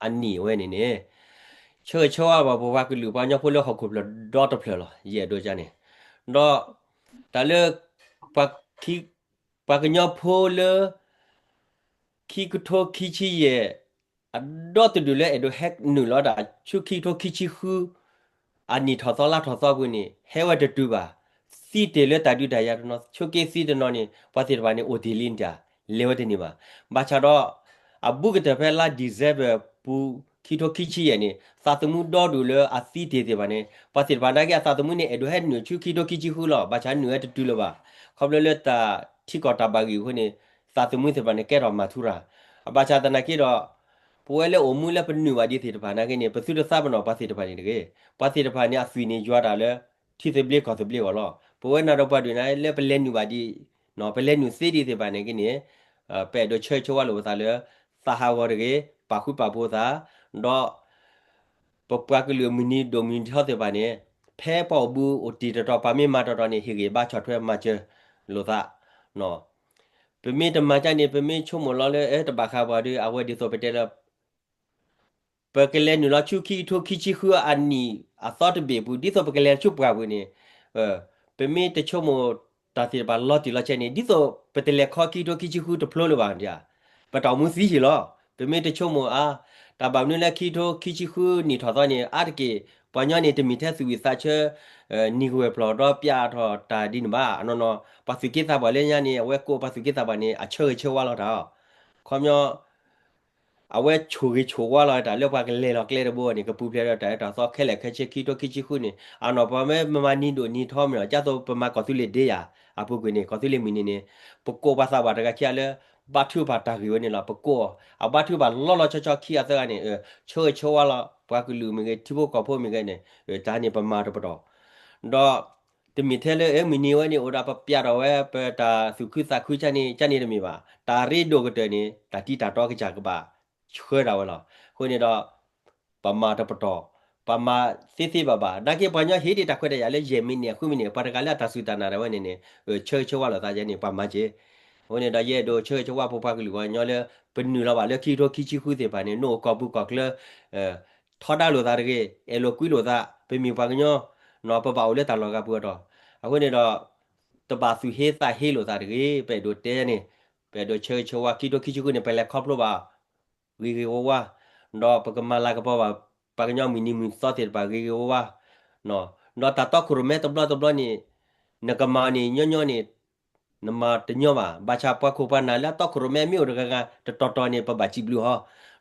အနံၣ်ဝဲန့ၣ်န့ၣ်, ဆၢဂ့ၤဆၢဝါဘၣ်ပပှၤကလုာ်ပှၤကညီဖိလၢဟီၣ်ခိၣ်ဖျၢၣ်ဒီတဖျၢၣ်လီၤ. ယအဲၣ်ဒိးကၠၢန့ၣ်, ဒီး တၢ်လၢ ပှၤကညီဖိလၢ ခံကထိခံဆံယဲၢ် အဒီတဒုလၢအဲၣ်ဒိးဟဲနုာ်လီၤတၢ်ဆူခံကထိခံဆံဃု အနံၣ်ထီၣ်သီလါထီၣ်သီပူၤန့ၣ် ဟဲဝဲတတုၤဘၣ်, သံတ့ၢ်လၢတၢ်ဒုးတၢ်ယၤတနီၤ ဆိးက့သံတနီၤန့ၣ် ပှၤသ့ၣ်တဖၣ်န့ၣ် အိၣ်တ့ၢ်လံတၢ် လဲၤဝဲတန့ၢ်ဘၣ်. ဘၣ်ဆၣ်ဒီး အဘူးကတၢၢ်ဖဲလါ December ပူၤ ခံကထိခံဆံယဲၢ်န့ၣ် သးသမူဒီဒူၣ်လၢအသံတ့ၢ်သ့ၣ်တဖၣ်န့ၣ် ပှၤသ့ၣ်တဖၣ်နာ်က့အသးသမူန့ၣ် အဲၣ်ဒိးဟဲနုာ်ဆူခံကထိခံဆံဃုလီၤ. ဘၣ်ဆၣ်နုာ်ဝဲတတုၤလၢၤဘၣ်. ခီဖျိလၢတၢ်ထံကီၢ်တၢ်ဘၣ်ဂံၢ်အဃိန့ၣ် သးသမူသ့ၣ်တဖၣ်န့ၣ် ကဲထီၣ်မၤထူရၤ. အဘၣ်ဆၣ်သနာ်က့ဒီး ပဝဲလၢအိၣ်မူလၢပနုာ်ဘၣ်ဒံးသ့ၣ်တဖၣ်နာ်က့န့ၣ် ပသုတသးပ့ၤနီၣ်ပှၤသ့ၣ်တဖၣ်န့ၣ်တဂ့ၤ. ပှၤသ့ၣ်တဖၣ်န့ၣ် အသွံၣ်န့ၣ်ယွၤတၢ်လၢ ထံသဘျ့ကီၢ်သဘျ့အဂီၢ်လီၤ. ပဝဲနၤဒီးပှၤဒုၣ်န့ၣ် လၢပလဲၤနုာ်ဘၣ်ဒံး ပလဲၤနုာ်သ့ဒံးသ့ၣ်တဖၣ်န့ၣ်က့န့ၣ် ပအဲၣ်ဒိးဆၢဂ့ၤဆၢဝါလိာ်ပသးလၢ သးဟးဂီၤတဂ့ၤ, ပာ်ဃူပာ်ဖိးသး, ဒီး ပပှၤကလုာ်မုၢ်နံၤဒိၣ်မုၢ်နံၤထီသ့ၣ်တဖၣ်န့ၣ် ဖဲပှၤအိၣ်ဘူးအိၣ်တ့ၢ်တတီၤ ပှၤမ့ၢ်မၤတတီၤန့ၣ် ဟ့ၣ်ဂံၢ်ဘါဆီၣ်ထွဲမၤစၢၤလိာ်သး ပမ့ၢ်တမၤကၠၢန့ၣ် ပမ့ၢ်ဆိကမိၣ်လီၤလၢ အတဘၣ်ဃးပှၤဒီး အဝဲဒ်သိးပတဲလၢ ပကလဲၤနုာ်လီၤဆူခံကထိခံဆံဃုအနံၣ်အသီတဘ့ၣ်ပူၤ ဒ်သိးပကလဲၤဆူပှၢ်ပူၤန့ၣ် ပမ့ၢ်တဆိကမိၣ်တၢ်သ့ၣ်တဖၣ်လီၤတံၢ်လီၤဆဲးန့ၣ် ဒ်သိးပတလဲၤခီခံကထိခံဆံဃုတဖျိလၢၤဘၣ်ဒၣ်. ပတၢ်အိၣ်မူသံဟ့ၣ်လီၤ. ပမ့ၢ်တဆိကမိၣ်အါ တၢ်ဘၣ်မနုၤလၢခံကထိခံဆံဃုနံၣ်ထီၣ်သီန့ၣ် အါတက့ၢ် ပှၤကညီန့ၣ် တမ့ၢ်ထဲသူၣ်ဝံၣ်သးဆၢ နံၤကဝဲၢ်ဖျိးဒီးပျးထီၣ်တၢ်ဒ်န့ၣ်ဘၣ်. အနီၢ်နီၢ် ပှၤသူၣ်က့သးပှၢ်လၢညါန့ၣ် အဝဲကိးပှၤသူၣ်က့သးပှၢ်န့ၣ် အဆၢဂ့ၤဆၢဝါလီၤတၢ်. ခီပညီ အဝဲဆိၣ်ဂ့ၤဆိၣ်ဝါလီၤတၢ်လၢပှၤကလဲၤလီၤကျဲတဘိန့ၣ် ကပူၤဖျဲးဒီးတၢ်အၢတၢ်သီခဲလၢာ်ခဲဆ့ခံကထိခံဆံဃုန့ၣ် အနီၢ်ပှၤမ့ၢ်မၤနံၤဒိၣ်နံၤထီမ့ၢ်နီၤ ဒ်သိးပမၤကီၢ်သူလ့ၤဒ့ယၤ အပူၤကွံာ်န့ၣ် ကီၢ်သူလ့ၤမုၢ်နံၤန့ၣ် ပကိးပှၤသးပှၢ်တဂၤခံဂၤလၢ ဘါထုကဖၣ်တၢ်ဂ့ၢ်ဝဲန့ၣ်လီၤ. ပကိး အဘါထုကဖၣ်လီၤလီၤဆီဆီခံဂၤသၢဂၤန့ၣ် ဆၢဂ့ၤဆၢဝါလီၤ ပှၤကလုာ်မ့ၢ်ဂ့ၤ ထံဖိကီၢ်ဖိမ့ၢ်ဂ့ၤန့ၣ် တၢ်န့ၣ်ပမၤတပတီၢ် ဒီး တမ့ၢ်ထဲလၢ မုၢ်နံၤဝဲန့ၣ် အိၣ်ဒၣ်ပပျးထီၣ်ဝဲ ပတၢ်သူၣ်ခုသးခုကၠၢန့ၣ် ကၠၢန့ၣ်တမ့ၢ်ဘၣ်. တၢ်ရ့ဒိၣ်ကတၢၢ်န့ၣ် တၢ်တံၤတၢ်တီကစၢ်ကဘၣ်ဆှၢဒၣ်ဝဲလီၤ. အဃိန့ၣ်ဒီး ပမၤတပတီၢ် ပမၤသ့သ့ဘၣ်ဘၣ် နာ်က့ပှၤကညီဟ့ၣ်ဒံးတၢ်ခွဲးတၢ်ယာ်လၢယဲၢ်မံးနံး ဃုမံးနံး ပှၤတဂၤလၢအတၢ်စူၢ်တၢ်နာ်ဒၣ်ဝဲန့ၣ်န့ၣ် ဆၢဂ့ၤဆၢဝါလိာ်သးယဲန့ၣ် ပှၤမၤက့ၤ အဃိန့ၣ်ဒီး ယအဲၣ်ဒိးဆၢဂ့ၤဆၢဝါပပှၤကလုာ်ပှၤကညီလၢ ပနုာ်လီၤဘၣ်လၢခံကထိခံဆံဃုသ့ၣ်တဖၣ်န့ၣ် နအိၣ်ကီၢ်ပူၤကီၢ်ချၢ ထီဒါလိာ်သးတဂ့ၤ, အဲၣ်လိာ်ကွံလိာ်သး, ပမ့ၢ်ပှၤကညီ, ပဘၣ်အိၣ်လၢတၢ်လီၢ်ဂၤပူၤအတီၢ်, အဃိန့ၣ်ဒီး တဘၣ်သူၣ်ဟ့သးဟ့လိာ်သးတဂ့ၤ, ပအဲၣ်ဒိးတဲန့ၣ်, ပအဲၣ်ဒိးဆၢဂ့ၤဆၢဝါခံကထိခံဆံဃုန့ၣ် ပလဲၤခီဖျိဘၣ် ဂ့ၤဂ့ၤဝါဝါ, ဒီးပကမၤလၤကပီၤဘၣ် ပှၤကညီမုၢ်နံၤမုၢ်သီသ့ၣ်တဖၣ်ဂ့ၤဂ့ၤဝါဝါ, ဒီးတၢ်တီခိၣ်ရိၣ်မဲတဘျီတဘျီန့ၣ် နကမၤန့ၣ်ညီညီန့ၣ် နမၤတညီဘၣ်, ဘၣ်ဆၣ်ပှၤခိၣ်ပှၤနၢ်လၢအတီခိၣ်ရိၣ်မဲမ့ၢ်အိၣ်တဂၤဂၤတတီၤတီၤန့ၣ် ပဘၣ်စံးဘျုးဟီ,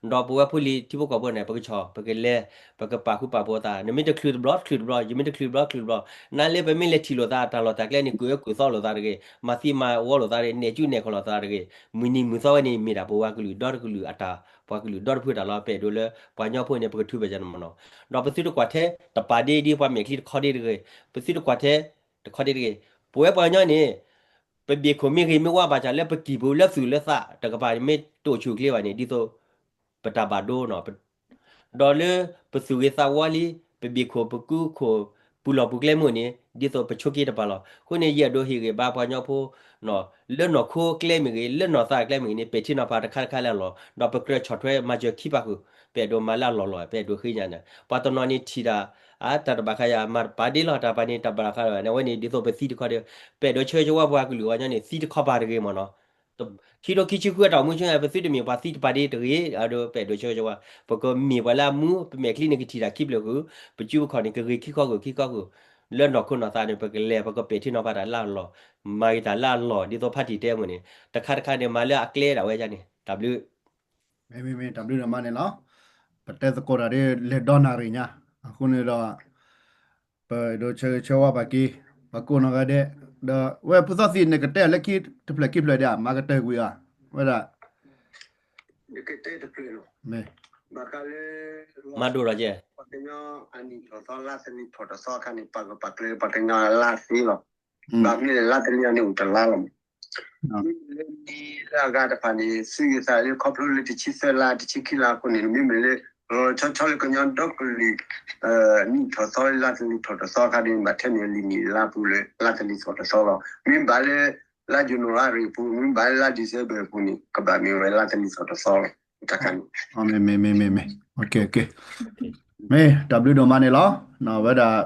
ဒီးပဝဲဖိလံၤထံဖိကီၢ်ဖိန့ၣ် ပကဆီၣ် ပကလဲၤ ပကပာ်ဃူပာ်ဖိးသး, နမ့ၢ်တချုးတဘျီတချုးတဘျီ, ယမ့ၢ်တချုးတဘျီတချုးတဘျီ, နလဲၤပမ့ၢ်လဲၤထံၣ်လိာ်သးတၢ်လီၢ်တၢ်ကျဲန့ၣ် ကုၢ်အၢကုၢ်သီလိာ်သးတဂ့ၤ, မၤသံမၤဝီလိာ်သးတဂ့ၤ, နဲၣ်ကူနဲၣ်ခီၣ်လိာ်သးတဂ့ၤ, မုၢ်နံၤမုၢ်သီဝဲန့ၣ် မ့ၢ်ဒၣ်ပဝဲကလုာ်ဒီတကလုာ်အတၢ်, ပှၤကလုာ်ဒီတဖုတၢ်လီၤ, ပအဲၣ်ဒိးလၢပှၤကညီဖိန့ၣ် ပကထုးဖဲးကန့ၣ်မနီၤ, ဒီးပသုတကွၢ်ထဲတပာ်ဒ့ဒ်ပှၤမဲာ်ချံတခီဒ့တဂ့ၤ, ပသုတကွၢ်ထဲ တခီဒ့တဂ့ၤ, ပဝဲပှၤကညီန့ၣ် ပဘ့ၣ်ခိၣ်မ့ၢ်ဂ့ၤမ့ၢ်ဝါဘၣ်ဆၣ်လၢပကံၢ်ပူၤလၢသူၣ်လၢသးတကပၤန့ၣ် မ့ၢ်တအိၣ်ဆူၣ်အိၣ်ချ့ဘၣ်န့ၣ် ဒ်သိး ပတၢ်ဘၣ်ဒိနီၤ, ဒီးလၢပသူၣ်ဂ့ၤသးဝါလံ, ပဘ့ၣ်ခိၣ်ပကူခိၣ်ပူၤလီၢ်ပူၤကျဲမ့ၢ်အိၣ်န့ၣ် ဒ်သိးပဆိးက့တပၤလီၤ. အဃိန့ၣ် ယအဲၣ်ဒိးဟ့ၣ်ဂံၢ်ဘါပှၤကညီဖိ လၢနီၢ်ခိကျဲမ့ၢ်ဂ့ၤ, လၢနီၢ်သးကျဲမ့ၢ်ဂ့ၤန့ၣ် ပဲာ်ထံနီၤဖးတခါတခါလၢအလီၢ်, ဒီးပကြၢးဆီၣ်ထွဲမၤစၢၤခံပာ်ဃုာ်, ပအဲၣ်ဒိးမၤလၢအလီၢ်လီၤ, ပအဲၣ်ဒိးဃ့ညါန့ၣ်, ပှၤတနီၤန့ၣ်ထံၣ်တၢ် အတၢ်တဘၣ်ဃးယၤ မၤတပာ်ဒ့လီၤ, တၢ်ပာ်န့ၣ် တၢ်ဘၣ်ဃးလီၤ, အဝဲန့ၣ် ဒ်သိးပသံတခီဒ့, ပအဲၣ်ဒိးဆၢဂ့ၤဆၢဝါပှၤကလုာ်ပှၤကညီန့ၣ် သံတခီပၤတဂ့ၤမနီၤ. ခံကထိခံဆံဃုအတၢ်အိၣ်မူဆူညါ ပသုတမ့ၢ်ပှၤသံတပာ်ဒ့တဂ့ၤ, အဒိ ပအဲၣ်ဒိးဆၢဂ့ၤဆၢဝါ, ပကမ့ၢ်ပှၤလၢအမူ, ပမဲာ်ချံန့ၣ်ကထံၣ်တၢ်ခံဖျၢၣ်ဃုာ်, ပစုပခီၣ်န့ၣ် ကဂ့ၤခံခီဃုာ်ခံခီဃုာ်, လၢနီၢ်ခိနီၢ်သးန့ၣ် ပကလဲၤ ပကပဲာ်ထံနီၤဖးတၢ်လၢအလီၢ်, မၤဂ့ၤတၢ်လၢအလီၢ် ဒ်သိးဖါတံၢ်တဲအမုၢ်န့ၣ်, တခါတခါန့ၣ် မၤလၢအကျဲဒၣ်ဝဲန့ၣ် တၢ်ဘျုး မ့မ့ၢ်တၢ်ဘျုးဒိၣ်မးန့ၣ်လီၤ. ပတဲသကိးတၢ်ဒ်လဲၣ်ဒီနၣ်ရံၣ်ညါ, အဃိန့ၣ်ဒီး ပအဲၣ်ဒိးဆၢဂ့ၤဆၢဝါဘၣ်က့ၤ ပှၤကိးနီၢ်ဂၤဒဲး, ဒီးဝဲဖုသီသံးန့ၣ် ကတဲအီၤလၢခံတဖျၢၣ်ခံဖျၢၣ်ဒၣ် မၤကတၢၢ်ကွံာ်အီၤ, ဝဲဒၣ် မ့ၢ် ဘၣ်ဃးလၢ မၤဒိၣ်ထီၣ်ကဲ ပှၤကညီအနံၣ်ထီၣ်သီလါသလံၤထီၣ်တသီအခါန့ၣ် ပာ်ဂၢၢ်ပာ်ကျၢၤပှၤကညီအလါသ့လီၤ. ဘၣ်မနုၤလဲၣ် လါသလံၤအီၤန့ၣ်အိၣ်တလါလီၤ. မ့မ့ၢ်လၢနံၤလၢအဂၤတဖၣ်န့ၣ် သုးဂ့ၤသးလၢခီဖျိလၢတဆံသၢလါ တဆံခံလါအဃိန့ၣ် မ့မ့ၢ်လၢ လီၤလီၤဆီဆီလၢကညီဒီကလုာ် နံၣ်ထီၣ်သီလါသလံၤထီၣ်တသီအခါန့ၣ် ဘၣ်ထဲန့ၣ်လံာ်နံၣ်လါပူၤလၢလါသလံၤထီၣ်တသီလီၤ. မ့ၢ်ဘၣ်လၢ လါ January အပူၤ မ့ၢ်ဘၣ်လၢလါ December အပူၤန့ၣ် ကဘၣ်မ့ၢ်ဝဲလါသလံၤထီၣ်တသီလီၤ. တခါန့ၣ် မ့ၢ် တၢ်ဘျုးဒိၣ်မးန့ၣ်လီၤ. ဝဲဒၣ်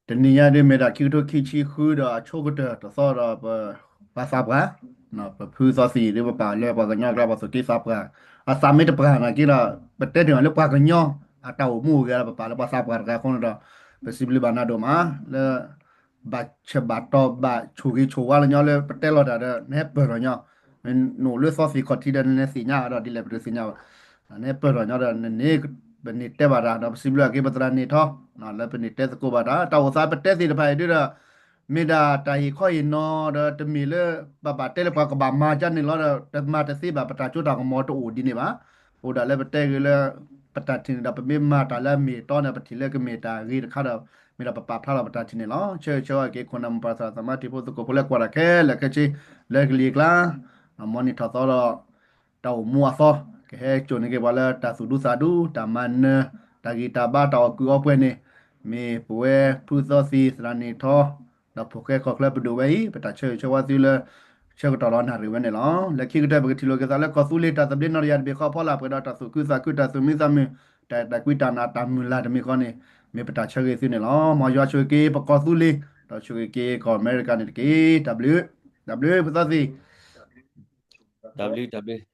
တနံၤညါဒ်မ့ၢ်ဒၣ်ခံကထိခံဆံဃုဒီးအဆိကတၢၢ်တသီဒီး ပပှၤသးပှၢ် ပဖုသီသံၣ်ဒ်ပပာ်လၢပှၤကညီအကျါ ပှၤသူၣ်က့သးပှၢ် အသးမ့ၢ်တပှၢ်နာ်က့ဒီး ပတဲတ့ၢ်လၢပှၤကညီအတၢ်အိၣ်မူအိၣ်ဂဲၤလီၤ ပပာ်လၢပှၤသးပှၢ်တဂၤအဃိန့ၣ်ဒီး ပစံးဘျုးဘၣ်နၤဒိၣ်မးလၢ ဘၣ်ဆၢဘၣ်တီဘၣ်ဆိၣ်ဂ့ၤဆိၣ်ဝါလၢညီလၢပတဲလီၤတၢ်ဒီး နဟဲပၢၢ်ထီၣ်ညီ နအိၣ်လၢသီသံၣ်ခီၣ်ထံးဒီး နသ့ၣ်ညါဒီးဒ်လဲၣ်ပတသ့ၣ်ညါဘၣ်. နဟဲပၢၢ်ထီၣ်ညီဒီး နန့ၣ် ပန့ၢ်တဲဘၣ်တၢ်ဒီး ပစံးဘျုးအက့ၤပသရၣ်န့ၣ်ထီ လၢပန့ၢ်တဲသကိးဘၣ်တၢ် တၢ်အိၣ်သးပတဲသ့ၣ်တဖၣ်အံၤဒ်ဒီး မ့ၢ်ဒၣ်တၢ်ဟ့ၣ်ခီဟ့ၣ်နီၤဒီး တမ့ၢ်လၢ ဘၣ်ဘၣ်တဲလၢပှၤကဘၣ်မၤကန့ၣ်လီၤဒီး တမၤတသ့ဘၣ် ပတၢ်စိတၢ်ကမီၤတအိၣ်ဒ်န့ၣ်ဘၣ်. အိၣ်ဒၣ်လၢပတဲဂ့ၤလၢ ပတၢ်ထံၣ်န့ၣ်ဒီး ပမ့ၢ်မၤတၢ်လၢအမ့ၢ်အတီန့ၣ် ပထံၣ်လၢကမ့ၢ်တၢ်ဂ့ၤတခါဒီး မ့ၢ်ဒီးပပာ်ဖျါလီၤပတၢ်ထံၣ်န့ၣ်လီၤ. ဆၢဂ့ၤဆၢဝါက့ၤခိၣ်နၢ်မိၢ်ပၢ်သရၣ်သမါတံၤဖိသကိးဖိလၢကွၢ်တၢ်ခဲလၢာ်ခဲဆ့ လၢကလံၤကျါ မ်နံၣ်ထီၣ်သီဒီး တၢ်အိၣ်မူအသီ ကဟဲစိာ်န့ၢ်က့ၤပှၤလၢတၢ်သူၣ်ဒူသးဒူ တၢ်မၤနၢၤ တၢ်ဂံၢ်တၢ်ဘါ တၢ်အီၣ်ကုးအီပှဲၤန့ၣ် မ့ၢ်ပဝဲဖုသီသံၣ်သရၣ်န့ၣ်ထီ ဒီးဖိၣ်ဃဲခီၣ်ချၢပဒိၣ်ဝဲအံၤ ပတၢ်ဆၢဂ့ၤဆၢဝါသုလၢ ဆၢကတီၢ်လီၤနၣ်ရံၣ်ဝဲန့ၣ်လီၤ. လၢခံကတၢၢ်ပကထံၣ်လိာ်က့ၤသးလၢကီၢ်သူလ့ၤတၢ်သဘျ့နီၣ်တယၢ်တဘ့ၣ်ဃီဖီလာ် ပှဲၤဒီးတၢ်သူၣ်ခုသးခု တၢ်သူၣ်မံသးမုာ် တၢ်အဲၣ်တၢ်ကွံတၢ်နာ်တၢ်မုၢ်လၢ်တမံၤဃီန့ၣ် မ့ၢ်ပတၢ်ဆၢဂ့ၤသုန့ၣ်လီၤ. မ်ယွၤဆိၣ်ဂ့ၤက့ၤပကီၢ်သူလ့ၤ ဒီးဆိၣ်ဂ့ၤက့ၤကီၢ်အမဲရကၤန့ၣ်တက့ၢ်. တၢ်ဘျုး တၢ်ဘျုးဖုသီသံၣ် တၢ်ဘျုး တၢ်ဘျုး